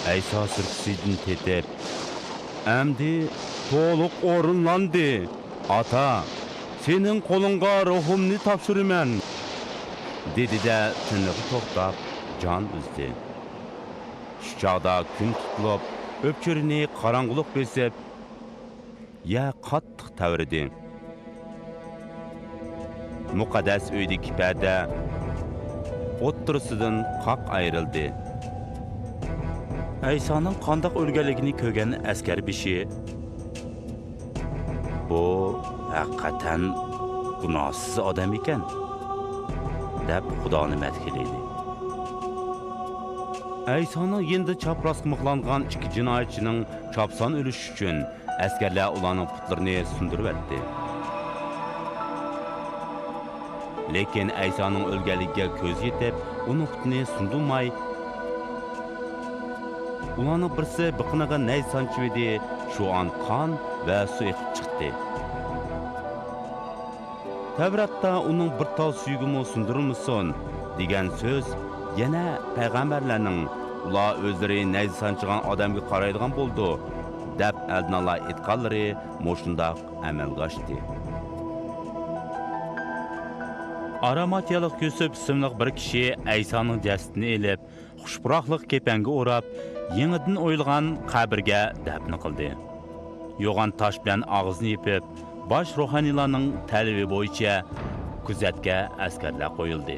ئەيسا سۈركە سۈيىدىن تېتىپ، «ئەمدى تولۇق ئورۇنلاندى، ئاتا، سېنىڭ قولۇڭغا روھۇمنى تاپشۇرىمەن» دېدى-دە، تىنىقى توختاپ، جان ئۈزدى. شۇ چاغدا كۈن تۇتۇلۇپ، ئۆپچۆرىنى قاراڭغۇلۇق بېسىپ، يەر قاتتىق تەۋرىدى. مۇقەددەس ئۆيدىكى پەردە ئوتتۇرىسىدىن قاق ئايرىلدى. ئەيسانىڭ قانداق ئۆلگەنلىكىنى كۆرگەن ئەسكەر بېشى، «بۇ ھەقىقەتەن گۇناھسىز ئادەم ئىكەن» دەپ خۇدانى مەدھىيەلىدى. ئەيسانىڭ يېنىدا چاپراسقا مىخلانغان ئىككى جىنايەتچىنىڭ چاپسان ئۆلۈشى ئۈچۈن ئەسكەرلەر ئۇلارنىڭ پۇتلىرىنى سۇندۇرۇۋەتتى. لېكىن ئەيسانىڭ ئۆلگەنلىكىگە كۆزى يېتىپ، ئۇنىڭ پۇتىنى سۇندۇرماي، ئۇلارنىڭ بىرسى بېقىنىغا نەيزە سانچىۋىدى، شۇ ئان قان ۋە سۇ ئېقىپ چىقتى. تەۋراتتا «ئۇنىڭ بىر تال سۈيىگىمۇ سۇندۇرۇلمىسۇن» دېگەن سۆز يەنە پەيغەمبەرلەرنىڭ «ئۇلار ئۆزلىرى نەيزە سانچىغان ئادەمگە قارايدىغان بولىدۇ» دەپ ئەلدىنئالا ئېيتقانلىرى مۇشۇنداق ئەمەلگە ئاشتى. ئاراماتىيەلىك يۈسۈپ ئىسىملىق بىر كىشى ئەيسانىڭ جەسىتىنى ئېلىپ، خۇش پۇراقلىق كېپەنگە ئوراپ، يېڭىدىن ئويۇلغان قەبرىگە دەپنە قىلدى. يوغان تاش بىلەن ئاغزىنى يېپىپ، باش روھانىيلارنىڭ تەلىپى بويىچە كۆزەتكە ئەسكەرلەر قويۇلدى.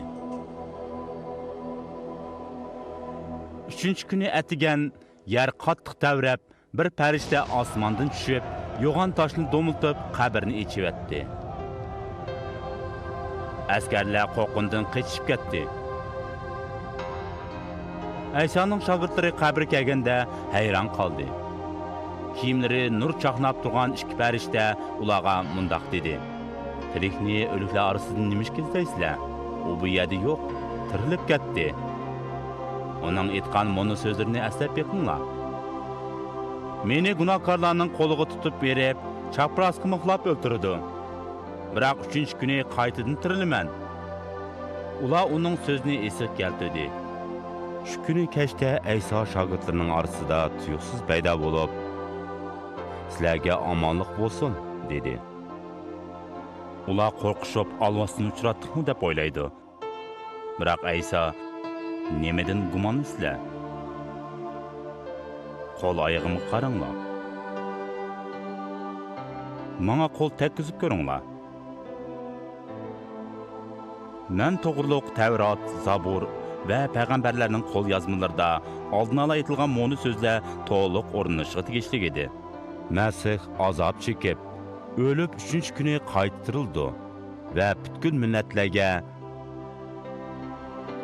ئۈچىنچى كۈنى ئەتىگەن يەر قاتتىق تەۋرەپ، بىر پەرىشتە ئاسماندىن چۈشۈپ، يوغان تاشنى دومىلىتىپ، قەبرىنى ئېچىۋەتتى. ئەسكەرلەر قورققىنىدىن قېچىشىپ كەتتى. ئەيسانىڭ شاگىرتلىرى قەبرىگە كەلگەندە ھەيران قالدى. كىيىملىرى نۇر چاقناپ تۇرغان ئىككى پەرىشتە ئۇلارغا مۇنداق دېدى: «تىرىكنى ئۆلۈكلەر ئارىسىدىن نېمىشقا ئىزدەيسىلەر؟ ئۇ بۇ يەردە يوق، تىرىلىپ كەتتى. ئۇنىڭ ئېيتقان مۇنۇ سۆزلىرىنى ئەسلەپ بېقىڭلار. مېنى گۇناھكارلارنىڭ قولىغا تۇتۇپ بېرىپ، چاپراسقا مىخلاپ ئۆلتۈرىدۇ. بىراق ئۈچىنچى كۈنى قايتىدىن تىرىلىمەن.» ئۇلار ئۇنىڭ سۆزىنى ئېسىگە كەلتۈردى. شۇ كۈنى كەچتە ئەيسا شاگىرتلىرىنىڭ ئارىسىدا تۇيۇقسىز پەيدا بولۇپ، «سىلەرگە ئامانلىق بولسۇن» دېدى. ئۇلار قورقۇشۇپ، «ئالۋاستىنى ئۇچراتتۇقمۇ؟» دەپ ئويلايدۇ. بىراق ئەيسا، «نېمىدىن گۇمانلىسىلەر؟ قول ئايىغىمغا قاراڭلار. ماڭا قول تەگكۈزۈپ كۆرۈڭلار. مەن توغرۇلۇق تەۋرات، زابۇر ۋە پەيغەمبەرلەرنىڭ قوليازمىلىرىدا ئالدىنئالا ئېيتىلغان مۇنۇ سۆزلەر تولۇق ئورۇنلىشىشقا تېگىشلىك ئىدى. مەسىھ ئازاب چېكىپ، ئۆلۈپ، ئۈچىنچى كۈنى قايتا تىرىلىدۇ ۋە پۈتكۈل مىللەتلەرگە،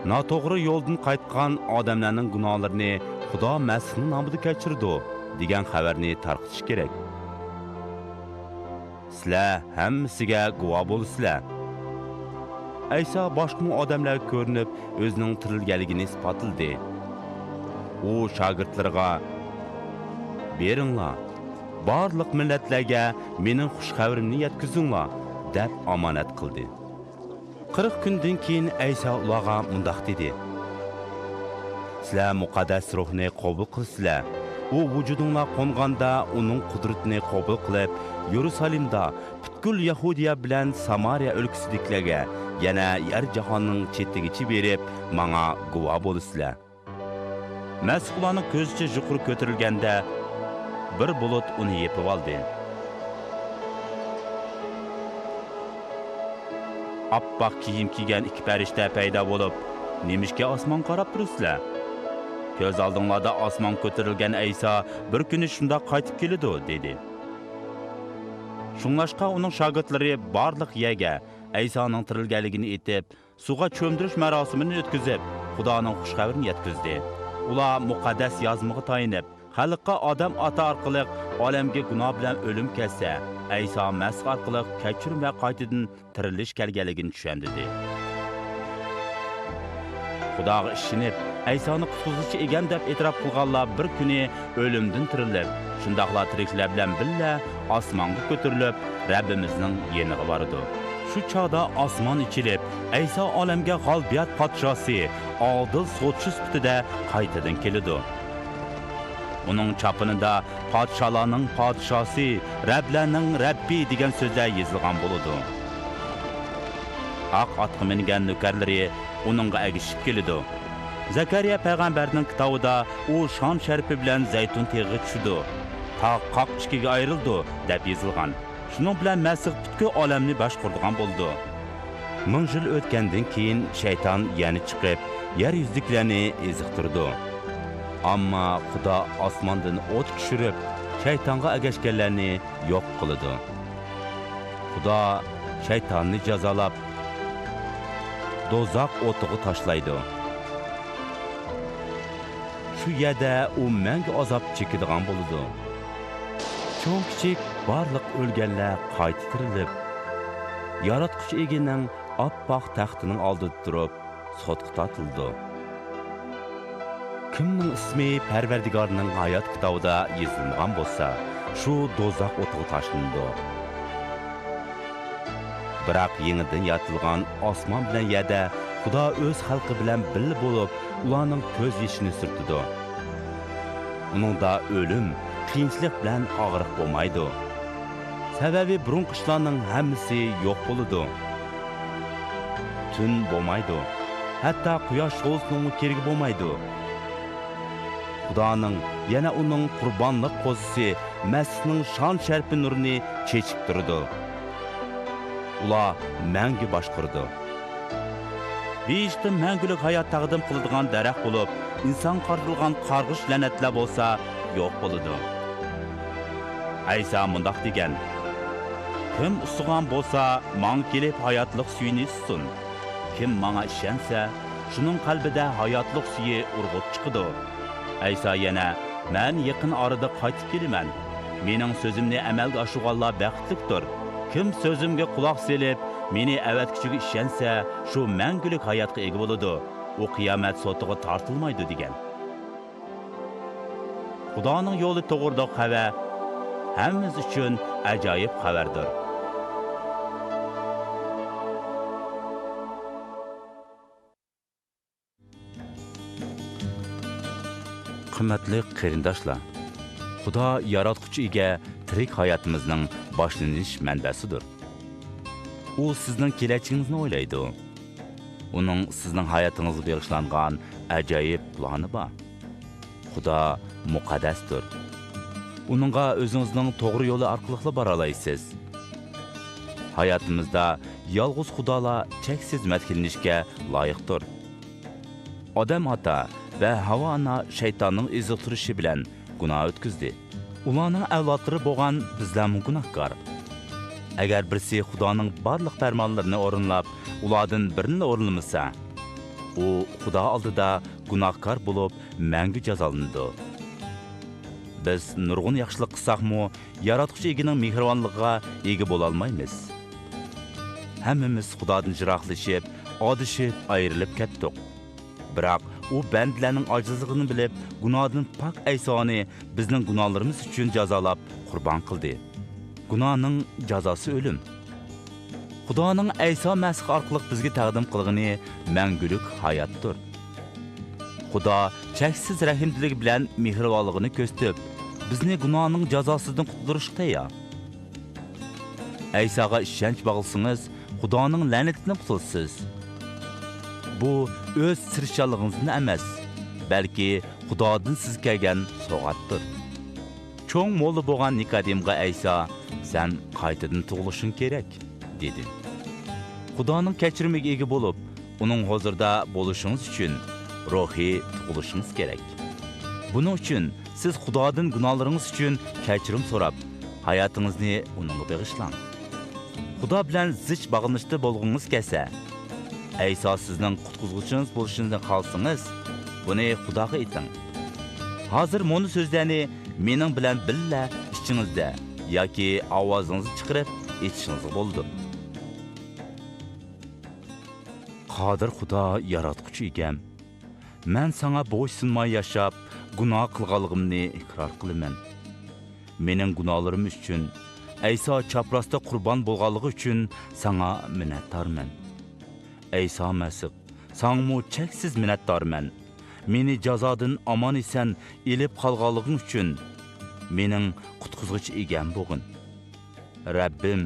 ناتوغرا يولدىن قايتقان ئادەملەرنىڭ گۇناھلىرىنى خۇدا مەسىھنىڭ نامىدا كەچۈرىدۇ» دېگەن خەۋەرنى تارقىتىش كېرەك. سىلەر ھەممىسىگە گۇۋاھ بولىسىلەر. ئەيسا باشقىمۇ ئادەملەرگە كۆرۈنۈپ، ئۆزىنىڭ تىرىلگەنلىكىنى ئىسپاتلىدى. ئۇ شاگىرتلىرىغا، «بېرىڭلار، بارلىق مىللەتلەرگە مېنىڭ خۇش خەۋىرىمنى يەتكۈزۈڭلار» دەپ ئامانەت قىلدى. قىرىق كۈندىن كېيىن ئەيسا ئۇلارغا مۇنداق دېدى: «سىلەر مۇقەددەس روھنى قوبۇل قىلىسىلەر. ئۇ ۋۇجۇدۇڭلار قونغاندا ئۇنىڭ قۇدرىتىنى قوبۇل قىلىپ، يېرۇسالىمدا پۈتكۈل يەھۇدىيە بىلەن سامارىيە ئۆلكىسىدىكىلەرگە، يەنە يەر جاھاننىڭ چېتىگىچە بېرىپ، ماڭا گۇۋاھ بولىسىلەر. مەسىھ ئۇلارنىڭ كۆزىچە يۇقىرى كۆتۈرۈلگەندە، بىر بۇلۇت ئۇنى يېپىۋالدى. ئاپئاق كىيىم كىيگەن ئىككى پەرىشتە پەيدا بولۇپ، نېمىشقا ئاسمانغا قاراپ تۇرىسىلەر؟ كۆز ئالدىڭلاردا ئاسمانغا كۆتۈرۈلگەن ئەيسا بىر كۈنى شۇنداق قايتىپ كېلىدۇ، دېدى. شۇڭلاشقا ئۇنىڭ شاگىرتلىرى بارلىق يەرگە ئەيسانىڭ تىرىلگەنلىكىنى ئېيتىپ، سۇغا چۆمدۈرۈش مۇراسىمىنى ئۆتكۈزۈپ، خۇدانىڭ خۇش خەۋىرىنى يەتكۈزدى. ئۇلار مۇقەددەس يازمىغا تايىنىپ، خەلققە ئادەم ئاتا ئارقىلىق ئالەمگە گۇناھ بىلەن ئۆلۈم كەلسە، ئەيسا مەسىھ ئارقىلىق كەچۈرۈم ۋە قايتىدىن تىرىلىش كەلگەنلىكىنى چۈشەندۈردى. خۇداغا ئىشىنىپ، ئەيسانى قۇتقۇزغۇچى ئىگەم دەپ ئېتىراپ قىلغانلار بىر كۈنى ئۆلۈمدىن تىرىلىپ، شۇنداقلا تىرىكلەر بىلەن بىللە ئاسمانغا كۆتۈرۈلۈپ، رەببىمىزنىڭ يېنىغا بارىدۇ. شۇ چاغدا ئاسمان ئېچىلىپ، ئەيسا ئالەمگە غالىبىيەت پادىشاسى، ئادىل سوتچى سۈپىتىدە قايتىدىن كېلىدۇ. ئۇنىڭ چاپىنىدا «پادىشالارنىڭ پادىشاسى، رەبلەرنىڭ رەببى» دېگەن سۆزلەر يېزىلغان بولىدۇ. ئاق ئاتقا مىنگەن نۆكەرلىرى ئۇنىڭغا ئەگىشىپ كېلىدۇ. زەكەرىيا پەيغەمبەرنىڭ كىتابىدا ئۇ شان-شەرىپى بىلەن زەيتۇن تېغىغا چۈشىدۇ، تاغ قاق ئىككىگە ئايرىلىدۇ، دەپ يېزىلغان. شۇنىڭ بىلەن مەسىھ پۈتكۈل ئالەمنى باشقۇرىدىغان بولىدۇ. مىڭ يىل ئۆتكەندىن كېيىن شەيتان يەنە چىقىپ، يەر يۈزىدىكىلەرنى ئېزىقتۇرىدۇ. ئەمما خۇدا ئاسماندىن ئوت چۈشۈرۈپ، شەيتانغا ئەگەشكەنلەرنى يوق قىلىدۇ. خۇدا شەيتاننى جازالاپ، دوزاخ ئوتىغا تاشلايدۇ. شۇ يەردە ئۇ مەڭگۈ ئازاب چېكىدىغان بولىدۇ. چوڭ-كىچىك بارلىق ئۆلگەنلەر قايتا تىرىلىپ، ياراتقۇچى ئىگىنىڭ ئاپئاق تەختىنىڭ ئالدىدا تۇرۇپ، سوتقا تارتىلىدۇ. كىمنىڭ ئىسمى پەرۋەردىگارنىڭ ھايات كىتابىدا يېزىلمىغان بولسا، شۇ دوزاخ ئوتىغا تاشلىنىدۇ. بىراق يېڭىدىن يارىتىلغان ئاسمان بىلەن يەردە خۇدا ئۆز خەلقى بىلەن بىللە بولۇپ، ئۇلارنىڭ كۆز يېشىنى سۈرتىدۇ. ئۇنىڭدا ئۆلۈم، قىيىنچىلىق بىلەن ئاغرىق بولمايدۇ. سەۋەبى بۇرۇنقى ئىشلارنىڭ ھەممىسى يوق بولىدۇ. تۈن بولمايدۇ. ھەتتا قۇياش شولىسىنىڭمۇ كېرىكى بولمايدۇ. خۇدانىڭ، يەنە ئۇنىڭ قۇربانلىق قوزىسى مەسىھنىڭ شان-شەرىپى نۇرىنى چېچىپ تۇرىدۇ. ئۇلار مەڭگۈ باشقۇرىدۇ. بېھىشتتا مەڭگۈلۈك ھايات تەقدىم قىلىدىغان دەرەخ بولۇپ، ئىنسانغا قارىتىلغان قارغىش-لەنەتلەر بولسا يوق بولىدۇ. ئەيسا مۇنداق دېگەن: «كىم ئۇسسىغان بولسا، ماڭا كېلىپ ھاياتلىق سۈيىنى ئىچسۇن. كىم ماڭا ئىشەنسە، شۇنىڭ قەلبىدە ھاياتلىق سۈيى ئۇرغۇپ چىقىدۇ.» ئەيسا يەنە: «مەن يېقىن ئارىدا قايتىپ كېلىمەن. مېنىڭ سۆزۈمنى ئەمەلگە ئاشۇرغانلار بەختلىكتۇر. كىم سۆزۈمگە قۇلاق سېلىپ، مېنى ئەۋەتكۈچىگە ئىشەنسە، شۇ مەڭگۈلۈك ھاياتقا ئىگە بولىدۇ. ئۇ قىيامەت سوتىغا تارتىلمايدۇ» دېگەن. خۇدانىڭ يولى توغرىلىق خەۋەر ھەممىمىز ئۈچۈن ئاجايىپ خەۋەردۇر. قىممەتلىك قېرىنداشلار، خۇدا ياراتقۇچى ئىگە تىرىك ھاياتىمىزنىڭ باشلىنىش مەنبەسىدۇر. ئۇ سىزنىڭ كېلەچىكىڭىزنى ئويلايدۇ. ئۇنىڭ سىزنىڭ ھاياتىڭىزغا بېغىشلانغان ئاجايىپ پىلانى بار. خۇدا مۇقەددەستۇر. ئۇنىڭغا ئۆزىڭىزنىڭ توغرا يولى ئارقىلىقلا بارالايسىز. ھاياتىمىزدا يالغۇز خۇدالا چەكسىز مەدھىيلىنىشكە لايىقتۇر. ئادەم ئاتا ۋە ھاۋا ئانا شەيتاننىڭ ئېزىقتۇرۇشى بىلەن گۇناھ ئۆتكۈزدى. ئۇلارنىڭ ئەۋلادلىرى بولغان بىزلەرمۇ گۇناھكار. ئەگەر بىرسى خۇدانىڭ بارلىق پەرمانلىرىنى ئورۇنلاپ، ئۇلاردىن بىرىنىلا ئورۇنلىمىسا، ئۇ خۇدا ئالدىدا گۇناھكار بولۇپ، مەڭگۈ جازالىنىدۇ. بىز نۇرغۇن ياخشىلىق قىلساقمۇ، ياراتقۇچى ئىگىنىڭ مېھرىبانلىقىغا ئىگە بولالمايمىز. ھەممىمىز خۇدادىن يىراقلىشىپ، ئادىشىپ، ئايرىلىپ كەتتۇق. بىراق ئۇ بەندىلەرنىڭ ئاجىزلىقىنى بىلىپ، گۇناھتىن پاك ئەيسانى بىزنىڭ گۇناھلىرىمىز ئۈچۈن جازالاپ قۇربان قىلدى. گۇناھنىڭ جازاسى ئۆلۈم. خۇدانىڭ ئەيسا مەسىھ ئارقىلىق بىزگە تەقدىم قىلغىنى مەڭگۈلۈك ھاياتتۇر. خۇدا چەكسىز رەھىمدىللىكى بىلەن مېھرىبانلىقىنى كۆرسىتىپ، بىزنى گۇناھنىڭ جازاسىدىن قۇتۇلدۇرۇشقا تەييار. ئەيساغا ئىشەنچ باغلىسىڭىز، خۇدانىڭ لەنىتىدىن قۇتۇلىسىز. بۇ ئۆز تىرىشچانلىقىڭىزدىن ئەمەس، بەلكى خۇدادىن سىزگە كەلگەن سوۋغاتتۇر. چوڭ موللا بولغان نىكودېمغا ئەيسا، «سەن قايتىدىن تۇغۇلۇشۇڭ كېرەك» دېدى. خۇدانىڭ كەچۈرۈمىگە ئىگە بولۇپ، ئۇنىڭ ھۇزۇرىدا بولۇشىڭىز ئۈچۈن روھىي تۇغۇلۇشىڭىز كېرەك. بۇنىڭ ئۈچۈن سىز خۇدادىن گۇناھلىرىڭىز ئۈچۈن كەچۈرۈم سوراپ، ھاياتىڭىزنى ئۇنىڭغا بېغىشلاڭ. خۇدا بىلەن زىچ باغلىنىشتا بولغۇڭىز كەلسە، ئەيسا سىزنىڭ قۇتقۇزغۇچىڭىز بولۇشىنى خالىسىڭىز، بۇنى خۇداغا ئېيتىڭ. ھازىر مۇنۇ سۆزلەرنى مېنىڭ بىلەن بىللە ئىچىڭىزدە ياكى ئاۋازىڭىزنى چىقىرىپ ئېيتىشىڭىزغا بولىدۇ. قادىر خۇدا، ياراتقۇچى ئىگەم، مەن ساڭا بويسۇنماي ياشاپ، گۇناھ قىلغانلىقىمنى ئىقرار قىلىمەن. مېنىڭ گۇناھلىرىم ئۈچۈن ئەيسا چاپراستا قۇربان بولغانلىقى ئۈچۈن ساڭا مىننەتدارمەن. ئەيسا مەسىھ، ساڭىمۇ چەكسىز مىننەتدارمەن. مېنى جازادىن ئامان-ئېسەن ئېلىپ قالغانلىقىڭ ئۈچۈن، مېنىڭ قۇتقۇزغۇچى ئىگەم بولغىن. رەببىم،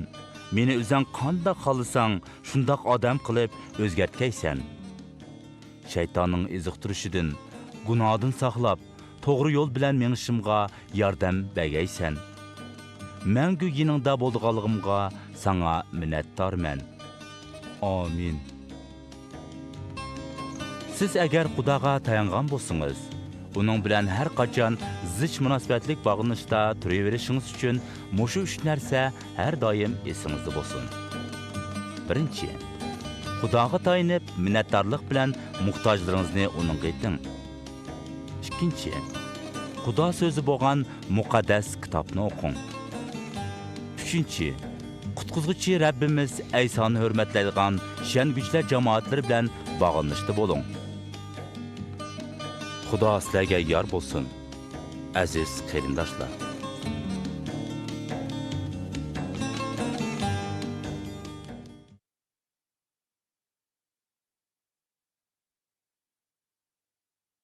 مېنى ئۆزەڭ قانداق خالىساڭ، شۇنداق ئادەم قىلىپ ئۆزگەرتكەيسەن. شەيتاننىڭ ئېزىقتۇرۇشىدىن، گۇناھدىن ساقلاپ، توغرا يول بىلەن مېڭىشىمغا ياردەم بەرگەيسەن. مەڭگۈ يېنىڭدا بولىدىغانلىقىمغا ساڭا مىننەتدارمەن. ئامىن. سىز ئەگەر خۇداغا تايانغان بولسىڭىز، ئۇنىڭ بىلەن ھەر قاچان زىچ مۇناسىۋەتلىك باغلىنىشتا تۇرۇۋېرىشىڭىز ئۈچۈن مۇشۇ ئۈچ نەرسە ھەر دائىم ئېسىڭىزدە بولسۇن. بىرىنچى، خۇداغا تايىنىپ، مىننەتدارلىق بىلەن موھتاجلىرىڭىزنى ئۇنىڭغا ئېيتىڭ. ئىككىنچى، خۇدا سۆزى بولغان مۇقەددەس كىتابنى ئوقۇڭ. ئۈچىنچى، قۇتقۇزغۇچى رەببىمىز ئەيسانى ھۆرمەتلەيدىغان ئىشەنگۈچىلەر جامائەتلىرى بىلەن باغلىنىشتا بولۇڭ. خۇدا سىلەرگە يار بولسۇن، ئەزىز قېرىنداشلار.